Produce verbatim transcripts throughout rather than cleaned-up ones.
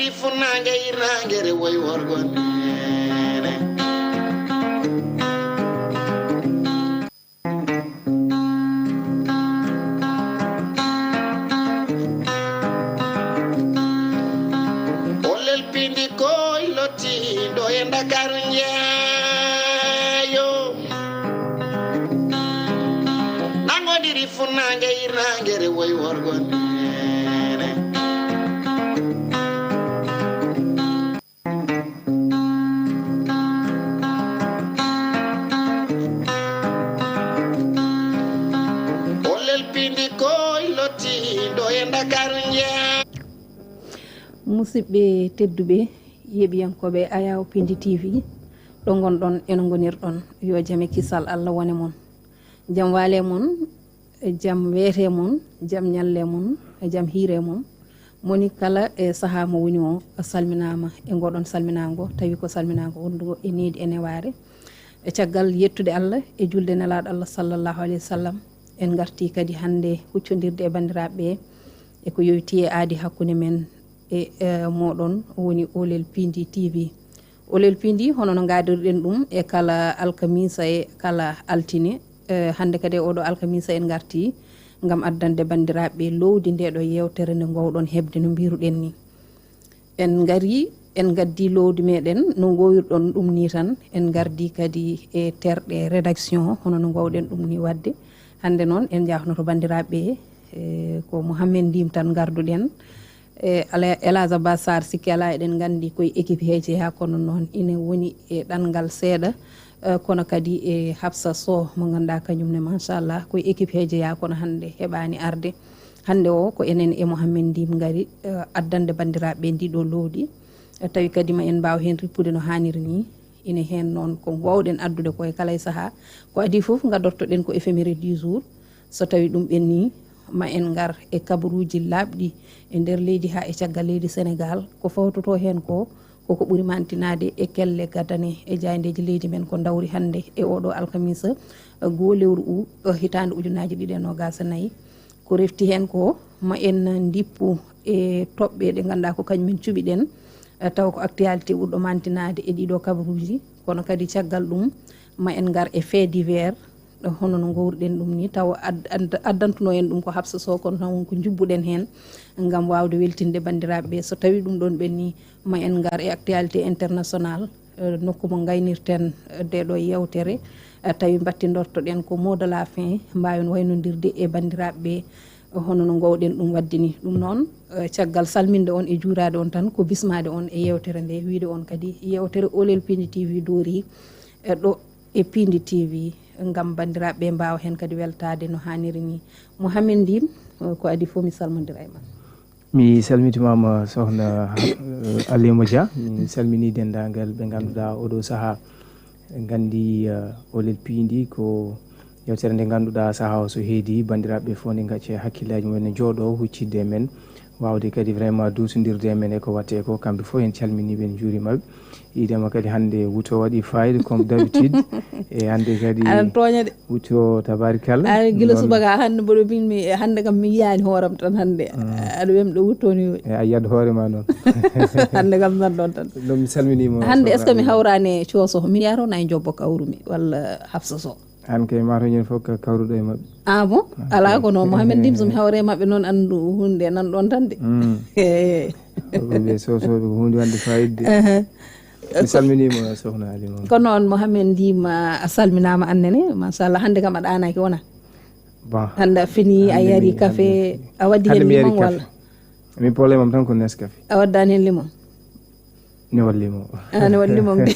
Funnaange, hirnaange, rewo e worgo neene. Olel pindi koy lotti ɗo e Ndakaaru njeeyo. Nangodiri funnaange, hirnaange, rewo e worgo neene. Olel pindi koy lotti ɗo e Ndakaaru njeeyo. Musidɓe tedduɓe, yeɓiyankooɓe Ayaw Pindi T V, ɗo ngonɗon e no ngonirɗon, yo jam e kisal Allah wone mon. Jam waale mon, jam weete mon, jam ñalle mon, jam hiire mon. Moni kala e sahaa mo woni o, a salminaama e ngoɗon salminaango, tawi ko salminaango wondugo e needi e newaare. E caggal yettude Allah e julde Nelaaɗo Allah sallallahu alayhi wa sallam, en ngarti kadi hannde huccondirde e banndiraaɓe ɓe e ko yowitii e aadi hakkunde men e, e mooɗon, woni Olel Pindi T V. Olel Pindi, hono no ngaadirɗen ɗum e kala alkamisa e kala altine, e hannde kadi e oɗo alkamisa en ngarti ngam addande banndiraaɓe ɓe lowdi nde ɗo yeewtere nde ngoowɗon heɓde no mbiruɗen ni. En ngari, en ngaddi lowdi meɗen no ngowirɗon ɗum ni tan, en ngardi kadi e terɗe rédaction hono no ngowɗen ɗum ni waɗde. Hannde noon en njahnoto banndiraaɓe ɓe, e, ko Mouhamed Ndim tan ngarduɗen. E, Ala-, Elhadj Abbas Sarr, sikki alaa eɗen nganndi koye équipe he jeyaa, kono noon ina woni e ɗanngal seeɗa, e, kono kadi e Hafsa Sow mo ngannduɗaa kañum ne machallah koye équipe he jeyaa, kono hannde heɓaani arde. Hannde o ko enen e Mouhamed Ndim ngari, e, addande banndiraaɓe ɓe ndiɗo lowdi. E, tawi kadi ma en mbaaw heen rippude no haaniri ni. Ina heen noon ko ngoowɗen addude ko e kala e sahaa. Ko adii fof ngadortoɗen ko éphéméride du jour. So tawi ɗum ɓenni, ma en ngar e kabaruuji laaɓɗi e nder leydi haa e caggal leydi Senegaal. Ko fawtotoo heen ko, koko ɓuri mantinaade e kelle gadane e jaayndeeji leydi men ko ndawri hannde e oɗo alkamisa, e goo lewru u, e hitaande ujunaaji ɗiɗi e noogaas e nayi. Ko refti heen ko, ma en ndippu e toɓɓe ɗe ngannduɗaa ko kañum en cuɓiɗen, e tawa ko actualité ɓurɗo mantinaade e ɗiɗo kabaruuji. Kono kadi caggal ɗum, ma en ngar e fait divers, hono no ngowruɗen ɗum ni, tawa ad-, ad-, addantuno en ɗum ko Hafsa Sow, kono tan won ko njubbuɗen heen ngam waawde weltinde banndiraaɓe ɓe. So tawi ɗum ɗoon ɓenni, ma en ngar e actualité international, e, nokku mo ngaynirten, e, nde ɗo yeewtere, e, tawi mbattindortoɗen ko mot de la fin, mbaawen waynondirde e banndiraaɓe ɓe, e, hono no ngoowɗen ɗum waɗde ni. Ɗum noon, e, caggal salminde on e juuraade on tan, ko bismaade on e yeewtere nde, wiyde on kadi yeewtere Olel Pindi T V doorii, e, ɗo e Pindi T V, ngam banndiraaɓe ɓe mbaawa heen kadi weltaade no haaniri ni. Mouhamed Ndim, e, ko adii fof mi salmondira e ma. Mi salmitimaama sohna, eh, Alima Dia. Mi salminii denndaangal ɓe ngannduɗaa oɗo sahaa nganndi, eh, Olel Pindi ko yeewtere nde ngannduɗaa sahaa o so heedi, banndiraaɓe fof ne ngacce hakkillaaji mumen ne jooɗo huccidde e men, waawde kadi vraiment duusondirde e men e ko waɗte ko. Kamɓe fof en calminii ɓe, en njuuriima ɓe. Idema kadi hannde wuto waɗi fayida comme d'habitude. E hannde kadi aɗa tooña de. Wuto tabarikalla. Aɗa gila subaka hannde mboɗo mbin mi hannde kam mi yiyaani hooram tan hannde. Mm. Aɗa wem ɗo wuttoni. E a yiyat hoore ma noon. Hannde kam nan ɗon tan. Ɗum mi salminiima. Hannde est-ce que mi hawraani e cooso? Mi yarono e njobbo kawrumi walla Hafsa Sow. Aan kay maa toñen fof ka kawruɗo e maɓɓe. Ah bon? Alaa kono Mohamed Ndim so mi hawre e maɓɓe noon anndu hunde nan ɗon tan de. Mm. Eh. Ko ɓe soosooɓe ko huunde wonde fayida de. Aha. Mi salminiima sohna Alima. Ko noon Mohamed Ndim a salminaama annene, machallah, hannde kam a ɗaanaaki wona? Bon. Hannde a fini, a yari café, a waddi heen limon walla? Min problème am tan ko Nescafé. A waddaani heen limon? Ne walli mo. Ah, ne walli mo de.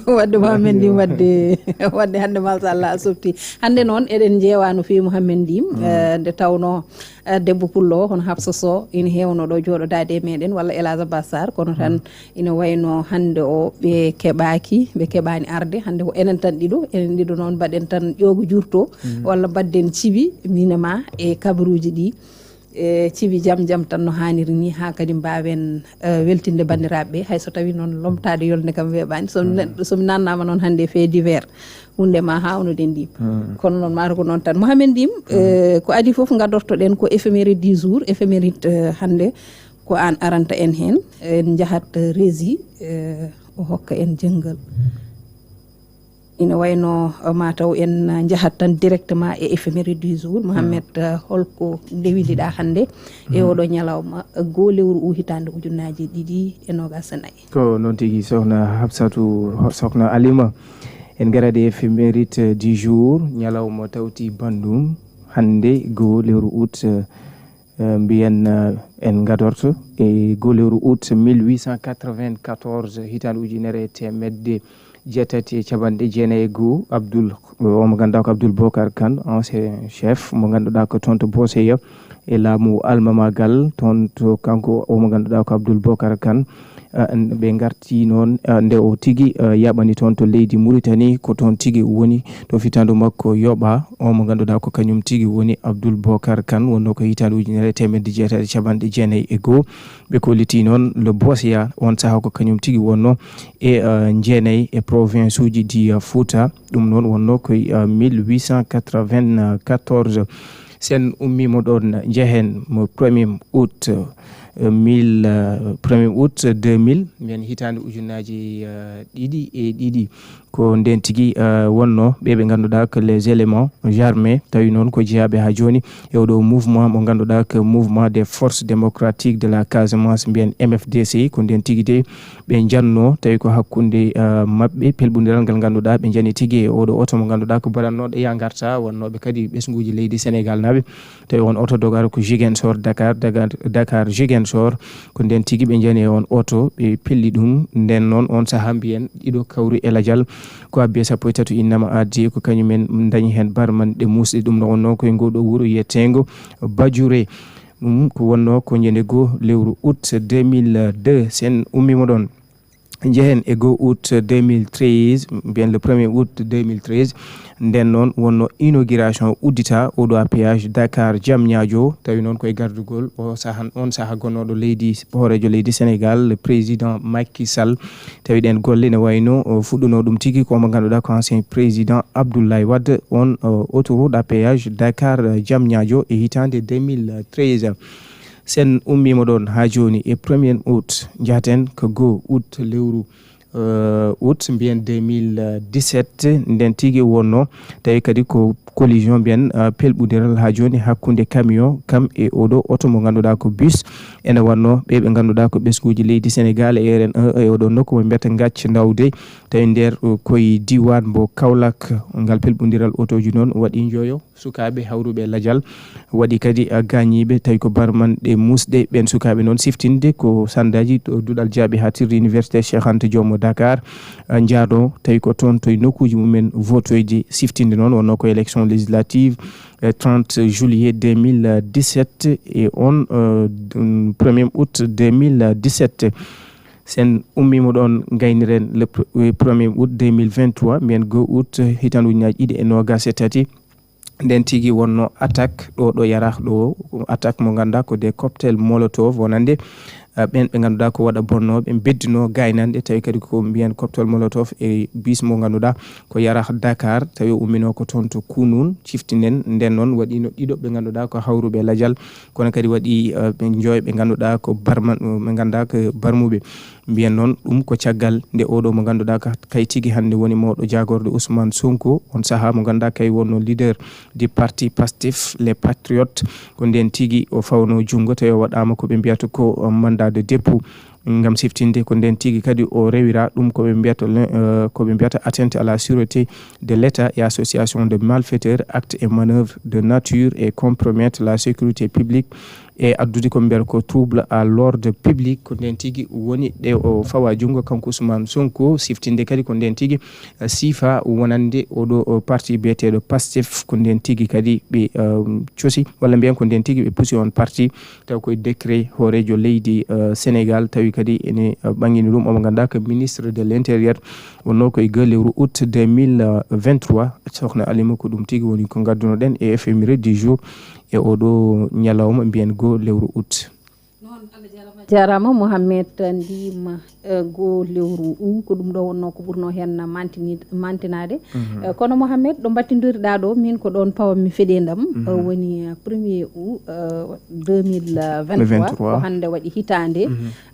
Wadde Mohamed Ndim wadde, wadde hannde machallah a softi. Hannde noon eɗen njeewa no feewi Mohamed Ndim, eh, nde tawnoo, eh, debbo pullo o hono Hafsa Sow ina heewno ɗo jooɗodaade e meɗen walla Elhadj Abbas Sarr, kono tan ina wayno hannde o ɓe keɓaaki, ɓe keɓaani arde. Hannde ko enen tan ɗiɗo, enen ɗiɗo noon mbaɗen tan ƴoogo jurto walla mbaɗden cibi, min e ma e kabaruuji ɗi. E cibi jam jam tan no haaniri ni, haa kadi mbaawen, eh, weltinde banndiraaɓe ɓe, hay so tawii noon lomtaade yolnde kam weeɓaani. So mi ne-, so mi naatnaama noon hannde e fait divers, huunde ma haawnude Ndim. Kono noon maaro ko noon tan. Mohamed Ndim, eh, ko adii fof ngadortoɗen ko éphéméride du jour, éphéméride, eh, hannde Ko aan aranta en heen, en njahat Rési, eh, o hokka en janngal. Ina wayno, eh, ma taw en njahat tan directement e éphéméride du jour. Mohamed, eh, holko ndewindiɗaa hannde e oɗo ñalawma, eh, goo lewru u hitaande ujunnaaji ɗiɗi e noogaas e nayi? Ko noon tigi, Sohna Hafsatu, Sohna Alima. En ngarat e éphéméride du jour, ñalawma tawti banndum hannde goo lewru août, eh, eh, mbiyen, eh, en ngadorto e goo lewru août mille huit cent quatre-vingt-quatorze, hitaande ujunere e teemedde jeetati e capanɗe jeenayi e goo, Abdul, eh, o mo ngannduɗaa ko Abdul Bokar Kane, ancien chef mo ngannduɗaa ko toon to Booseya e laamu Almamagal, toon to kanko o mo ngannduɗaa ko Abdul Bokar Kane. Eh, ɓe ngarti noon, eh, nde o tigi, eh, yaɓani toon to leydi Muritani, ko toon tigi woni to fitandu makko yoɓa, o mo ngannduɗaa ko kañum tigi woni Abdul Bokar Kane, wonno ko hitaande ujunere e teemedde jeetati e capanɗe jeenayi e goo. Ɓe kolliti noon le Bosya, on sahaa ko kañum tigi wonno e, eh, jeenayi e province uji ɗi, eh, Fouta. Ɗum noon wonno ko e, eh, mille huit cent quatre-vingt-quatorze. Sen ummiima ɗoon, njehen mo premier août, eh, mille, eh, premier août deux mille, mbiyen hitaande ujunnaaji, eh, ɗiɗi e ɗiɗi. Ko ndeen tigi, eh, wonno ɓe ɓe ngannduɗaa ko les éléments armés, tawi noon ko jeyaaɓe haa jooni e oɗo mouvement mo ngannduɗaa ko Mouvement des Forces Démocratiques de la Casamance, mbiyen M F D C. Ko ndeen tigi de ɓe njanno, tawi ko hakkunde, eh, maɓɓe pelɓundiral ngal ngannduɗaa ɓe njani tigi e oɗo oto mo ngannduɗaa ko baɗannooɗo ya ngarta, wonnooɓe kadi ɓesnguuji leydi Senegal naaɓe. Tawi on oto dogata ko Ziguinchor, Dakar, Dakar, Dakar, Ziguinchor. Ko ndeen tigi ɓe njani e on oto, ɓe pelli ɗum. Ndeen noon on sahaa mbiyen ɗiɗo kawri e lajal. Ko abbi e sappo e tati innama addi ko kañum en dañi heen barmanɗe muusɗe. Ɗum no wonno ko e ngoo ɗo wuro yeteengo Bajure. Ɗum ko wonno ko ñande goo lewru août deux mille deux. Sen ummiima ɗoon, njehen e goo août deux mille treize, mbiyen le premier août deux mille treize. Ndeen noon wonno inauguration uddita oɗo péage Dakar Diamniadio, tawi noon ko e gardugol o sahan, on saha gonnooɗo leydi, hooreejo leydi Senegal, le président Macky Sall. Tawi ɗeen golle ne wayno, o fuɗɗuno ɗum tigi ko mo ngannduɗaa ko ancien président Abdoulaye Wade, on, o, autoroute à péage Dakar, eh, Diamniadio e hitaande deux mille treize. Sen ummiima ɗoon haa jooni e premier août, njahaten ko goo août lewru, eh, août mbiyen deux mille dix-sept, ndeen tigi wonno, tawi kadi ko collision mbiyen, eh, pelɓundiral haa jooni hakkunde camion kam e oɗo oto mo ngannduɗaa ko bus. Ene wonno ɓe ɓe ngannduɗaa ko ɓesnguuji leydi Senegal e R N E e oɗo nokku mo mbiyata Ngacc Ndawde, tawi nder, eh, koye diiwaan mbo Kaolack. Ngal pelɓundiral otooji noon waɗi njoyo sukaaɓe hawruɓe lajal, waɗi kadi, eh, gaañiiɓe, tawi ko barmanɗe muusɗe. Ɓeen sukaaɓe noon siftinde ko sandaaji to duɗal jaaɓi haa tirde Université Cheikh Anta Diop mo Dakar, eh, njaadoo, tawi ko toon to e nokkuuji mumen votoyde. Siftinde noon wonno ko élection législative, eh, trente juillet deux mille dix-sept e on, eh, d-, premier août deux mille dix-sept. Sen ummiima ɗoon, ngayniren le pr-, eh, premier août deux mille vingt-trois, mbiyen goo août hitaande ujunnaaji ɗiɗi e noogaas e tati. Ndeen tigi wonno attaque ɗo, ɗo Yaraax ɗo, attaque mo ngannduɗaa ko des cocktails Molotov wonande, eh, ɓeen ɓe ngannduɗaa ko waɗa bonnooɓe, mbeddinoo gaynanɗe, tawi kadi ko mbiyen cocktail Molotov e bus mo ngannduɗaa ko Yaraax Dakar, tawi o umminoo ko toon to Kounoune, ciftinen. Ndeen noon waɗiino ɗiɗo ɓe ngannduɗaa ko hawruɓe lajal, kono kadi waɗi, eh, ɓe njoyo ɓe ngannduɗaa ko barma-, ɓe ngannduɗaa ko barmuɓe. Mbiyen noon ɗum ko caggal nde oɗo mo ngannduɗaa ka, kay tigi hannde woni mawɗo jaagorde Ousmane Sonko, on sahaa mo ngannduɗaa kay wonno leader du parti Pastef, les Patriotes. Ko ndeen tigi o fawno junngo, tawi o waɗaama ko ɓe mbiyata ko, eh, mandat de dépôt. Ngam siftinde, ko ndeen tigi kadi o rewira ɗum ko ɓe mbiyata le-, eh, ko ɓe mbiyata atteinte à la sûreté de l'État et association de malfaiteurs, actes et manœuvres de nature et compromettre la sécurité publique, e addude ko mbiyata ko trouble à l'ordre public. Ko ndeen tigi woni ɗe o fawa junngo kanko Ousmane Sonko. Siftinde kadi ko ndeen tigi, eh, siifa wonande oɗo, o, parti biyeteeɗo Pastef. Ko ndeen tigi kadi ɓe, eh, cosi, walla mbiyen ko ndeen tigi ɓe pusi on parti, taw koye décret hooreejo leydi, eh, Sénégal, tawi kadi ene, eh, ɓangini ɗum omo ngannduɗaa ko ministre de l'intérieur, wonno koye goo lewru août deux mille vingt-trois. Sohna Alima, ko ɗum tigi woni ko ngaddunoɗen e éphéméride du jour e oɗo ñalawma mbiyen goo lewru août. Jarama Mohamed Ndima. Eh, go lewru u ko ɗum ɗo wonno ko ɓurno hen mantini- mantinaade. Eh, kono Mohamed, ɗo mbattindiriɗa ɗo, min ko ɗon pawammi feɗendam. Eh, woni eh, premier u eh, deux mille vingt-trois, ko hannde waɗi hitaande.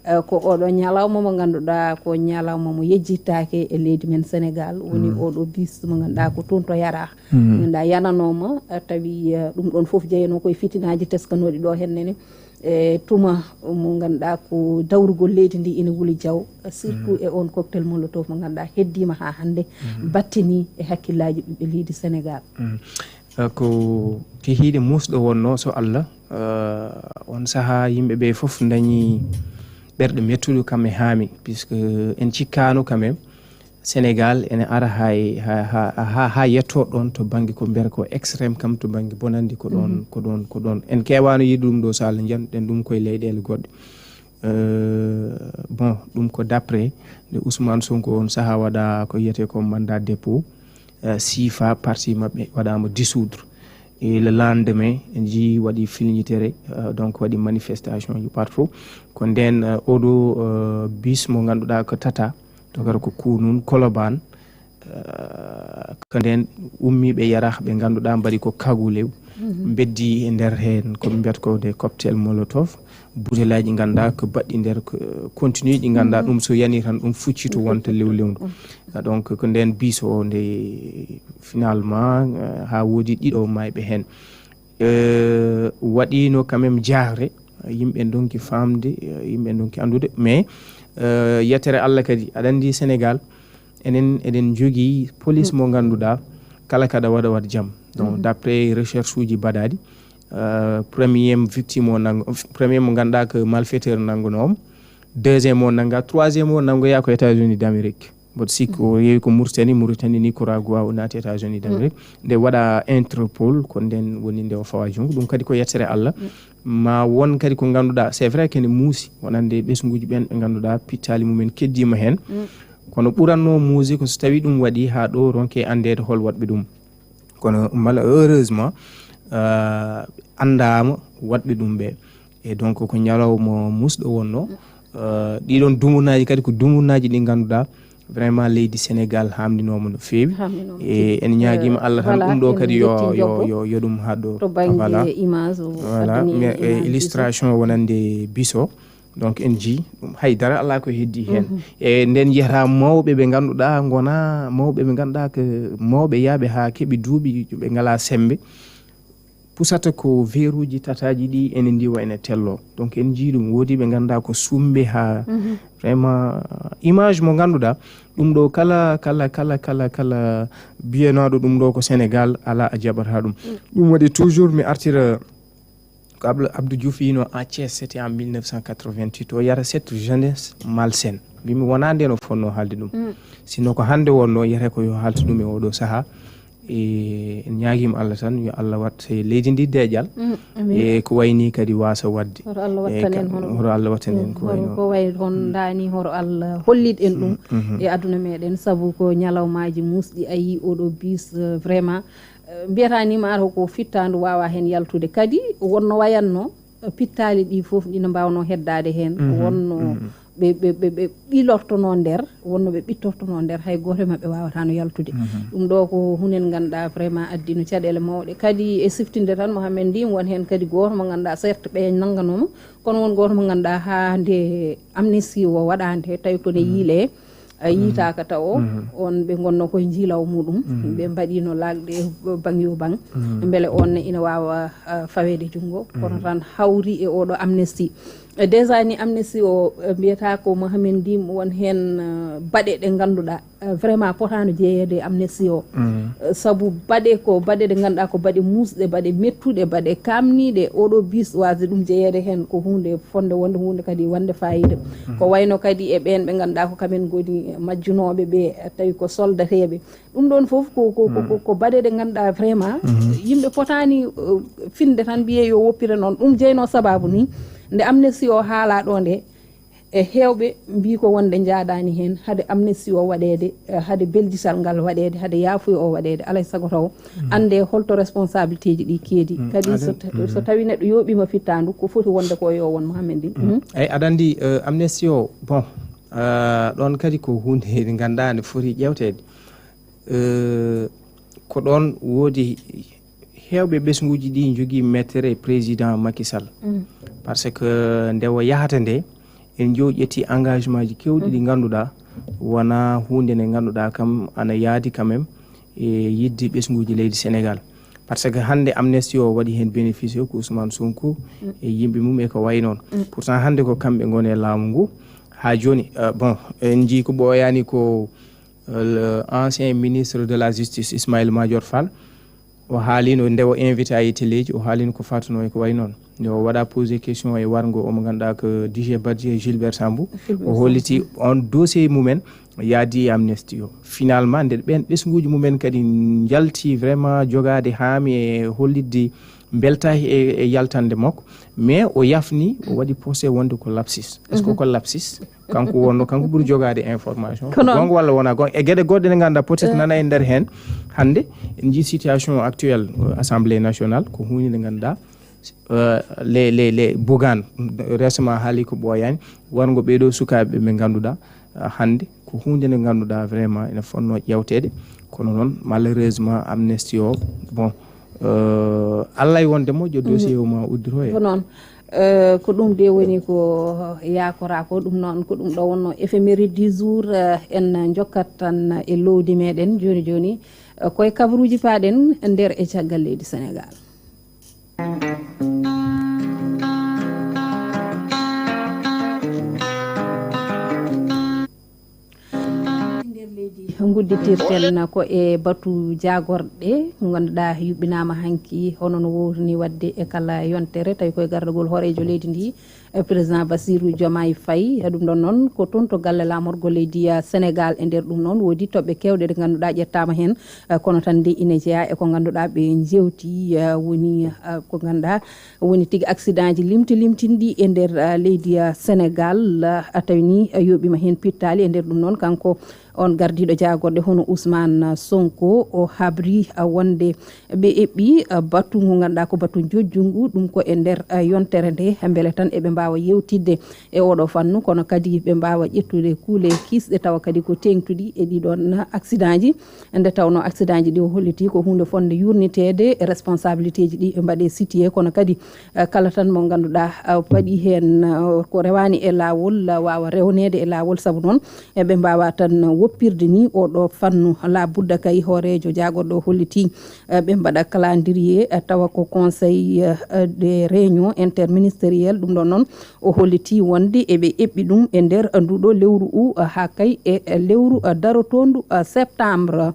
Eh, ko oɗo ñalawma mo ngannduɗa ko ñalawma mo yejjittake e leydi men Sénégal, woni oɗo bis mo ngannduɗa ko toon to yara. Mo ngannduɗa yananoma eh, tawi eh, ɗum ɗon fof jeyano koye fitinaji teskanoɗi ɗo hennene. E tuma mo ngannduɗa ko dawrugol leydi ndi ina wuli jaw, surtout e on cocktail molotov mo ngannduɗa heddima ha hannde, battini e hakkillaji ɓiɓɓe leydi Sénégal. Eh, ko kehiiɗe muusɗo wonno so Allah. Eh, on saha yimɓe ɓe fof dañi ɓerɗe mettuɗo kam e haami, puisque en cikkano quand même Sénégal ene ara ha, ha, ha, ha, ha yetto ɗon to bangge ko mbiyata ko extrême kam, to bangge bonandi ko ɗon, ko ɗon, ko ɗon. En kewano yiide ɗum ɗo so Allah janɗen ɗum koye leyɗele goɗɗe. Euh, bon, ɗum ko d'après nde Ousmane Sonko on saha waɗa ko yiyete ko mandat dépôt, euh, siifa parti maɓɓe waɗama dissoudre. Et le lendemain en jii waɗi filñitere, euh, donc waɗi manifestation ji partout. Ko nden euh, oɗo euh, bis mo ngannduɗa ko tata to kara ko kunun Colobane. Euh, ko nden ummiiɓe yarah ɓe ngannduɗa mbaɗi ko kagulew, beddi e nder heen ko ɓe mbiyata ko des cocktails molotov, butelaji ngannduɗa ko baɗɗi nder ko continue ɗi ngannduɗa ɗum so yani tan ɗum fuccito wonta lewlewndu. Ah, donc ko nden bis o nde finalement euh, ha woodi ɗiɗo mayɓe heen. Euh, waɗino quand même jahre, yimɓe donki famde, yimɓe donki andude, mais euh, yettere Allah kadi aɗa andi Sénégal enen eɗen jogii police mo ngannduɗa kala kaɗa waɗa wat jam. Donc d'après recherche uji baɗaɗi, euh, premier victime o nango, premier mo ngannduɗa ko malfaiteur nanguno om, deuxième o nanga, troisième o nangoya ko États-Unis d'Amérique. Mboɗo sikki o yeewi ko Mauritanie, Mauritanie, Nicaragua, o naati États-Unis d'Amérique. Nde waɗa Interpol, ko nden woni nde o fawa junngo. Ɗum kadi ko yettere Allah. Ma won kadi ko ngannduɗa, c'est vrai kene muusi, wonande ɓesnguji ɓen ɓe ngannduɗa pittali mumen keddima heen. Kono ɓuranno muusi ko so tawi ɗum waɗi ha ɗo ronke anndede hol waɗɓe ɗum. Kono malheureusement euh, anndama waɗɓe ɗum ɓe. E donc ko ñalawma musɗo wonno. Euh, ɗiɗon dumunaji kadi ko dumunaji ɗi ngannduɗa vraiment leydi Sénégal hamninoma no feewi. E en ñaguima Allah tan ɗum ɗo kadi yo, yo, yo, yo ɗum haɗɗo. To bangge image o, voilà. Mais e illustration wonande biso. Donc en jii ɗum haydara ala ko heddi heen. E nden jeyata mawɓe ɓe ngannduɗa gona mawɓe ɓe ngannduɗa ko mawɓe yaaɓe ha keeɓi duuɓi ɓe ngala sembe, pusata ko veruji tataji ɗi ene ndiwa ene tello. Donc en jii ɗum woodi ɓe ngannduɗa ko sumbe ha vraiment image mo ngannduɗa ɗum ɗo kala kala kala kala kala biyanaɗo ɗum ɗo ko Sénégal ala a jaɓata ɗum. Ɗum waɗi toujours mi artira ko Abdou Diouf yino à Thiès, c'était en mille neuf cent quatre-vingt-huit, o yara cette jeunesse malsaine. Mbimi wona nde no fonno haalde ɗum. Sinno ko hannde wonno yiyata ko yo haaltu ɗum e oɗo saha. E en ñaguima Allah tan yo Allah watta leydi ndi deƴal. E ko wayni kadi wasa wadde. Hoto Allah wattanen ko wayno. Ko way toon dani hoto Allah hollit en ɗum e aduna meɗen, sabu ko ñalawmaji musɗi ayi oɗo bis vraiment. Mbiyata ni ma ara ko fittandu wawa hen yaltude kadi wonno wayanno pittali ɗi fof ɗina mbawno heddade hen. Wonno ɓe ɓe ɓe ɓe ɓilortono nder, wonno ɓe ɓittortono nder, hay goto e maɓɓe wawatano yaltude. Ɗum ɗo ko hunen ganduɗa vraiment addino caɗele mawɗe kadi e siftinde tan Mohamed ndim won hen kadi goto mo ganduɗa certes ɓe nannganoma, kono won goto mo ganduɗa ha nde amnesty o waɗande tawi kone yiile a yiitaaka tawo on ɓe ngonno koye njiilaw muɗum. Ɓe mbaɗino laagɗe bang yo bang mbele on ne ina waawa faweede junngo, kono tan hawri e oɗo amnesty. Déjà ni amnesty o mbiyata ko Mohamed ndim won heen baɗe ɗe ngannduɗa vraiment potano jeeyeede e amnesty o. Sabu baɗe ko baɗe ɗe ngannduɗa ko baɗe muusɗe, baɗe mettuɗe, baɗe kamniiɗe. Oɗo bis wasde ɗum jeeyeede heen ko huunde fonde wonde huunde kadi wonde fayida. Ko wayno kadi e ɓeen ɓe ngannduɗa ko kamen ngoni majjunooɓe ɓe, tawi ko soldateeɓe. Ɗum ɗoon fof ko ko ko ko baɗe ɗe ngannduɗa vraiment yimɓe potani finde tan mbiye yo woppire noon. Ɗum jeyno sababu ni nde amnesty o haala ɗo nde. E heewɓe mbii ko wonde njaadaani heen hade amnesty o waɗeede, eh, hade beldital ngal waɗeede, hade yaafuya o waɗeede, alay sago taw annde holto responsabilité ji ɗi keedi. Kadi so ta- so tawi neɗɗo yooɓiima fittaandu, ko foti wonde ko yo won Mohamed Ndin. Eyi, aɗa anndi, eh, amnesty o, bon, eh, ɗoon kadi ko huunde nde ngannduɗaa nde foti ƴeewteede. Eh, ko ɗoon woodi heewɓe ɓesnguuji ɗi njogii mettere président Macky Sall. Par ce que nde o yahata nde, en njo ƴetti engagement ji keewɗi ɗi ngannduɗaa wona huunde nde ngannduɗaa kam ana yaadi quand même e yiɗde ɓesnguuji leydi Sénégal. Par ce que hannde amnesty o waɗi heen bénéficié ko Ousmane Sonko e yimɓe mum e ko wayi noon. Pourtant hannde ko kamɓe ngoni e laamu ngu. Haa jooni, eh, bon, en njii ko ɓooyaani ko, eh, le ancien ministre de la justice Ismaïla Madior Fall. O haalino nde o invité a e teleeji, o haalino ko fatunoo e ko wayi noon. Nde o waɗa posé question e warngo omo ngannduɗaa ko D G Badji e Gilbert Sambou. O holliti on dossier mumen yaadi e amnesty o. Finalement, nde ɓeen ɓesnguuji mumen kadi njalti vraiment jogaade haami e hollitde mbeltaaki e, e yaltande makko. Mais o yafni, o waɗi procès wonde ko lapsus. Est-ce que ko lapsus? Kanko wonno, kanko ɓuri jogaade information. Ko noon. Gonga walla wona gonga? E geɗe goɗɗe ɗe ngannduɗaa peut-être nana e nder heen. Hannde, en njii situation actuelle, euh, Assemblée nationale, ko huunde nde ngannduɗaa, euh, les, les, les Bougane, récemment haali ko ɓooyaani, warngo ɓee ɗoo sukaaɓe ɓe ngannduɗaa, ah, hannde ko huunde nde ngannduɗaa vraiment ene fotnoo ƴeewteede. Kono noon, malheureusement, amnesty o, bon, euh, Allah e wonde moƴƴo, dossier o ma uddito e. Ko noon. Eh, ko ɗum de woni ko yaakoraa ko, ɗum noon ko ɗum ɗo wonno éphéméride du jour, eh, en njokkat tan e loowdi meɗen jooni jooni, eh, koye kabaruuji paaɗen nder e caggal leydi Senegaal. Nder leydi, ngudditirten ko e batu jaagorɗe, ngannduɗaa yuɓɓinaama hanki, hono no wowlini waɗde e kala yontere, tawi koye gardagol hooreejo leydi ndi, eh, président Bassirou Diomaye Faye. Ɗum ɗon noon ko toon to galle laamorgo leydi, eh, Senegaal. E nder ɗum noon woodi toɓɓe keewɗe ɗe ngannduɗaa ƴettaama heen, eh, kono tan nde ina jeyaa e ko ngannduɗaa ɓe njewti, eh, woni, eh, ko ngannduɗaa woni tigi accident ji limti limtinɗi e nder, ah, leydi, ah, Senegaal, ah, tawi ni, ah, yooɓiima heen pittaali. E nder ɗum noon, kanko on gardiiɗo jaagorɗe hono Ousmane Sonko, o habri, ah, wonde ɓe eɓɓi, ah, batu ngu ngannduɗaa ko batu jojjungu, ɗum ko e nder, ah, yontere nde, mbele tan eɓe mbaawa yewtidde e oɗo fannu, kono kadi ɓe mbaawa ƴettude kuule kiisɗe tawa kadi ko teeŋtuɗi e ɗiɗon, ah, accident ji. Nde tawnoo accident ji ɗi o holliti ko huunde fotnde yuurniteede, responsabilité ji ɗi mbaɗee situé, kono kadi, eh, kala tan mo ngannduɗaa, eh, waɗi heen, eh, ko rewaani e laawol, eh, waawa rewneede e laawol. Sabu noon, eh, ɓe mbaawaa tan woppirde ni oɗo fannu. Laa budda kay hooreejo jaagorɗo o holliti, eh, ɓe mbaɗa calendrier, eh, tawa ko conseil, eh, de réunion interministériel. Ɗum ɗon noon, o holliti wonde eɓe eɓɓi ɗum e nder nduɗo lewru u, haa kay e lewru darotoondu septembre.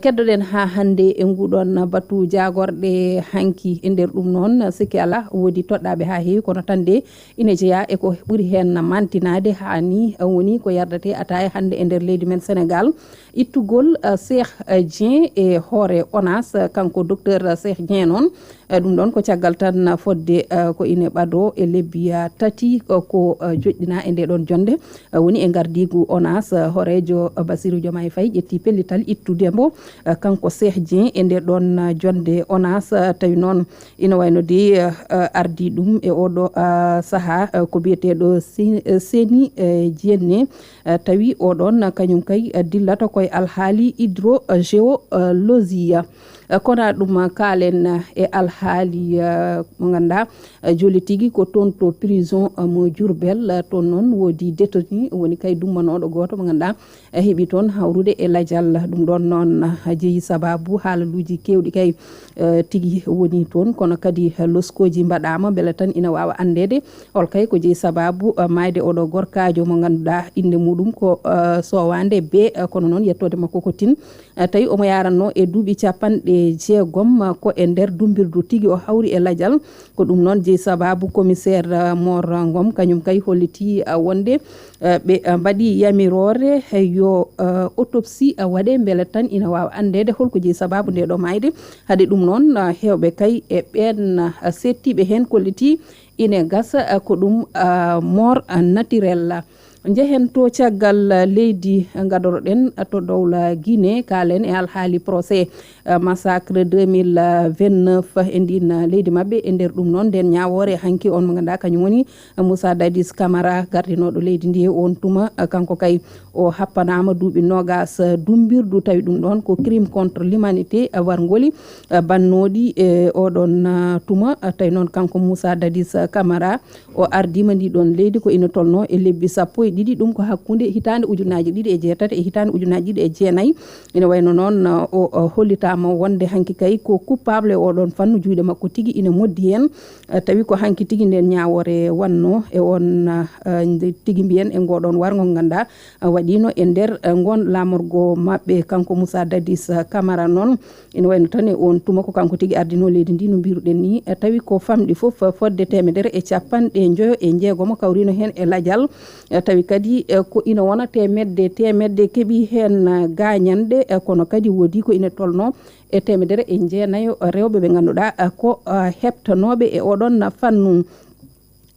Keddoɗen haa hannde e nguɗon batu jaagorɗe hanki. E nder ɗum noon, sikki alaa, woodi toɗɗaaɓe haa heewi, kono tan de ina jeyaa e ko ɓuri heen mantinaade, haa ni woni ko yardetee ataaya hannde e nder leydi men Senegaal. Ittugol, eh, Cheikh, eh, Dieng e hoore onas, eh, kanko docteur Cheikh Dieng noon, eh, ɗum ɗon ko caggal tan fodde, eh, ko ine ɓadoo e lebbi, eh, tati, eh, ko, eh, joɗɗinaa e nde ɗon jonnde, eh, woni e ngardiigu onas, eh, hooreejo, eh, Bassirou Diomaye Faye ƴetti pellital ittude mbo, eh, kanko Cheikh Dieng e nde ɗon, eh, jonnde onas, eh, tawi noon ina wayno de, eh, eh, ardii ɗum e oɗo, eh, sahaa, eh, ko biyeteeɗo Se-, eh, Seni, eh, Dienne, eh, tawi oɗon kañum kay, eh, dillata koye alhaali hydrogéologie. Eh, kono ɗum, eh, kaalen, eh, e alhaali, eh, mo ngannduɗaa, eh, joli tigi ko toon to prison, eh, mo Diourbel, eh, toon noon woodi détenu woni kay dummanooɗo gooto mo ngannduɗaa, eh, heɓi toon hawrude e lajal. Ɗum ɗon noon, eh, jeyi sabaabu haalaluuji keewɗi kay, eh, tigi woni toon, kono kadi, eh, loskooji mbaɗaama mbele tan ina waawa anndeede hol kay ko jeyi sabaabu, eh, maayde oɗo gorkaajo mo ngannduɗaa innde muɗum ko, eh, Sowande Be, eh, kono noon yettoode makko ko tin, eh, tawi omo yaranno e duuɓi capanɗe e jeegom, ko e nder dummbirdu tigi o hawri e lajal. Ko ɗum noon jeyi sabaabu commissaire, eh, Mor Ngom, kañum kay hollitii, eh, wonde, eh, ɓe, eh, mbaɗi yamiroore, eh, yo, eh, autopsie, eh, waɗe mbele tan ina waawa anndeede holko jeyi sabaabu nde ɗo maayde. Hade ɗum noon, eh, heewɓe kay e ɓeen, eh, seettiiɓe heen kollitii ine gasa, eh, ko ɗum, eh, mort, eh, naturel. Njehen to caggal, eh, leydi, eh, ngadoroɗen, eh, to dowla Guinée, kaalen e alhaali procès, eh, massacre deux mille vingt-neuf e ndin, eh, leydi maɓɓe. E nder ɗum noon, nden ñaawoore hanki on mo ngannduɗaa kañum woni, eh, Moussa Dadis Camara, gardinooɗo leydi ndi e on tuma, eh, kanko kay o happanaama duuɓi noogas, eh, dummbirdu, tawi ɗum ɗoon ko crime contre l'humanité, eh, warngoli, eh, bannooɗi e oɗon, eh, tuma, eh, tawi noon kanko Moussa Dadis Camara, o ardiima ndi ɗoon leydi ko ina tolnoo e lebbi sappo e ɗiɗi, ɗum ko hakkunde hitaande ujunaaji ɗiɗi e jeetati e hitaande ujunaaji ɗiɗi e jeenayi. Ina wayno noon, o, o hollitaama wonde hanki kay ko coupable e oɗon fannu, juuɗe makko tigi ina moddi heen. Eh, tawi ko hanki tigi nden ñaawoore wannoo e on, eh, nde tigi mbiyen e ngoɗon warngo ngannduɗaa, eh, waɗiino e nder, eh, ngon laamorgo maɓɓe. Kanko Moussa Dadis Camara noon, ina wayno tan e on tuma ko kanko tigi ardinoo leydi ndi, no mbiruɗen ni, eh, tawi ko famɗi fof, eh, fodde teemedere e capanɗe njoyo e njeegomo kawriino heen e lajal. Eh, tawi kadi, eh, ko ina wona teemedde, teemedde keɓi heen, eh, gaañanɗe, eh, kono kadi woodi ko ina tolnoo e teemedere e jeenayo rewɓe ɓe ngannduɗaa, eh, ko, eh, heɓtanooɓe e oɗon fannu.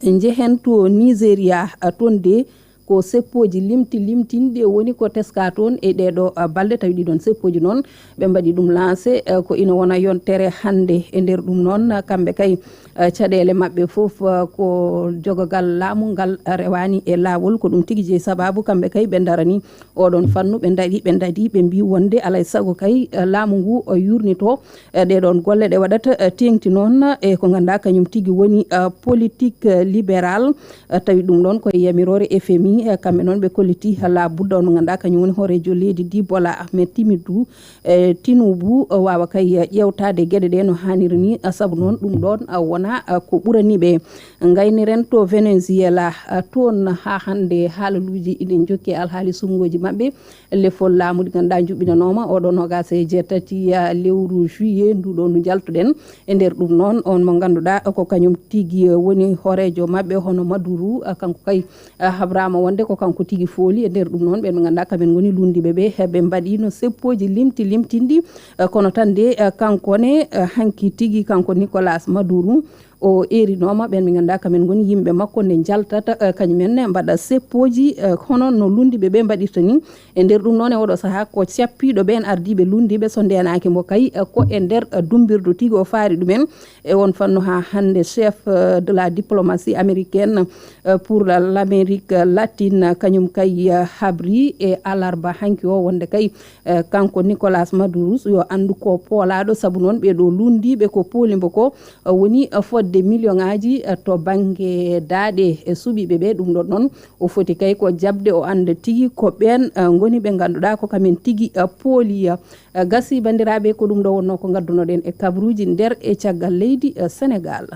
Njehen to Nigeria, eh, toon de ko seppooji limti limtinɗi woni ko teskaa toon e ɗeeɗo, eh, balɗe, tawi ɗiɗon seppooji noon ɓe mbaɗi ɗum lancé, eh, ko ina wona yontere hannde. E nder ɗum noon, eh, kamɓe kay, eh, caɗeele maɓɓe fof, eh, ko jogogal laamu ngal rewaani e laawol. Ko ɗum tigi jeyi sabaabu kamɓe kay ɓe ndarani oɗon fannu, ɓe ndaɗi, ɓe ndaɗi, ɓe mbii wonde alay sago kay, eh, laamu ngu o yurnitoo, eh, ɗee ɗoon golle ɗe waɗata, eh, teeŋti noon, eh, ko ngannduɗaa kañum tigi woni, eh, politique, eh, libéral, eh, tawi ɗum ɗoon ko e yamiroore F M I, eh, kamɓe noon ɓe kollitii alaa budda on mo ngannduɗaa kañum woni hooreejo leydi ndi Bola Ahmed Tinubu, eh, Tinubu, eh, waawa kay, eh, ƴeewtaade geɗe ɗe no haaniri ni, eh, sabu noon ɗum ɗoon, eh, wonaa, eh, ko ɓurani ɓe. Ngayniren to Venezuela, eh, toon haa hannde haalaluuji ina njokki e alhaali suɓngooji maɓɓe. Lefol laamu ɗi ngannduɗaa njuɓɓinanooma oɗo noogaas e jeetati, eh, lewru juillet ndu ɗo ndu njaltuɗen. E nder ɗum noon, on mo ngannduɗaa ko kañum tigi, eh, woni hooreejo maɓɓe hono Maduru, eh, kanko kay, eh, habraama wonde ko kanko tigi fooli. E nder ɗum noon, ɓen ɓe ngannduɗaa kamen ngoni lunndiiɓe ɓe, eh, ɓe mbaɗiino seppooji limti limtinɗi, eh, kono tan de, eh, kanko ne, eh, hanki tigi kanko Nicolas Maduru, o eerinooma ɓen ɓe ngannduɗaa kamen ngoni yimɓe makko nde njaltata, eh, kañum en ne mbaɗa seppooji, eh, hono no lunndiiɓe ɓe mbaɗirta ni. E nder ɗum noon e oɗo sahaa ko cappiiɗo ɓeen ardiiɓe lunndiiɓe so ndeenaaki mo kay, eh, ko e nder, eh, dummbirdu tigi o faari ɗumen. E on fannu haa hannde chef, eh, de la diplomatie américaine, eh, pour la, l'Amérique latine, kañum kay, eh, habri e alarba hanki o wonde kay, eh, kanko Nicolas Maduro yo anndu ko poolaaɗo, sabu noon ɓee ɗoo lunndiiɓe ko pooli mbo ko, eh, woni, eh, fodde miliyoŋaaji, eh, to bannge daaɗe e suɓiiɓe ɓe. Ɗum ɗon noon o foti kay ko jaɓde o annda tigi ko ɓeen, eh, ngoni ɓe ngannduɗaa ko kamen tigi, eh, pooli. Eh, gasi banndiraaɓe, ko ɗum ɗo wonnoo ko ngaddunoɗen e kabaruuji nder e caggal leydi, eh, Senegaal.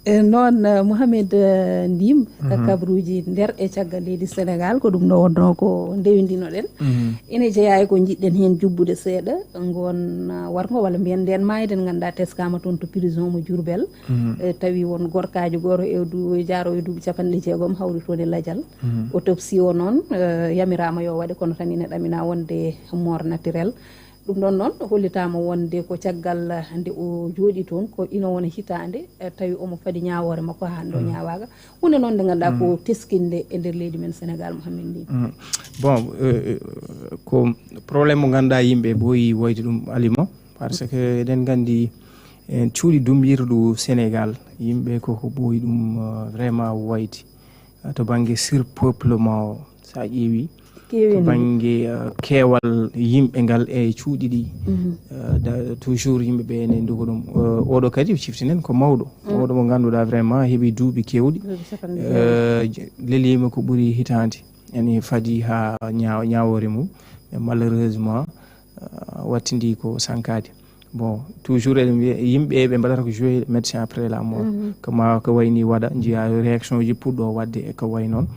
E noon, eh, Mohamed, eh, Ndim, mhm, kabaruuji nder e caggal leydi Senegaal, ko ɗum ɗo wonnoo ko ndewindinoɗen. Mhm. Ina jeyaa e ko njiɗɗen heen jubbude seeɗa, ngoon, eh, warngo walla mbiyen ndeen maayde, nde ngannduɗaa teskaama toon to prison mo Diourbel. Mhm. Eh, tawi won gorkaajo gooto e du-, jaaroowo e duuɓi capanɗe jeegom hawri toon e lajal. Mhm. Autopsie o noon, eh, yamiraama yo waɗe, kono tan ina ɗaminaa wonde mort naturel. Ɗum ɗon noon hollitaama wonde ko caggal nde o jooɗii toon, ko ina wona hitaande, eh, tawi omo fadi ñaawoore makko haa hannde o, mm, ñaawaaka. Huunde noon nde ngannduɗaa ko, mm, teskinde e nder leydi men Senegaal, Mohamed Ndim. Mm. Bon, eh, eh, ko problème mo ngannduɗaa yimɓe ɓooyi woyde ɗum, Alima, parce que eɗen nganndi, eh, cuuɗi dummbirɗi Senegaal, yimɓe koko ɓooyi ɗum, eh, vraiment woyde. Eh, to bannge surpeuplement o, so a ƴeewi, to bannge, eh, keewal yimɓe ngal e cuuɗi ɗi, mhm, eh, da-, toujours yimɓe ɓe ene nduga ɗum. Eh, oɗo kadi o ciftinen ko mawɗo. Mm. Mawɗo mo ngannduɗaa vraiment heɓi duuɓi keewɗi. Duuɓi capanɗe jeegom. Eh, j-, leliima ko ɓuri hitaande. Ene fadi haa ñaaw-, ñaawoore mum. Mais malheureusement, eh, wattindi ko sankaade. Bon, toujours eɗen mbiya yimɓe ɓe mbaɗata ko jouer médecin après la mort. Kama ko wayni waɗa, njiya réaction ji puɗɗo waɗde e ko way noon.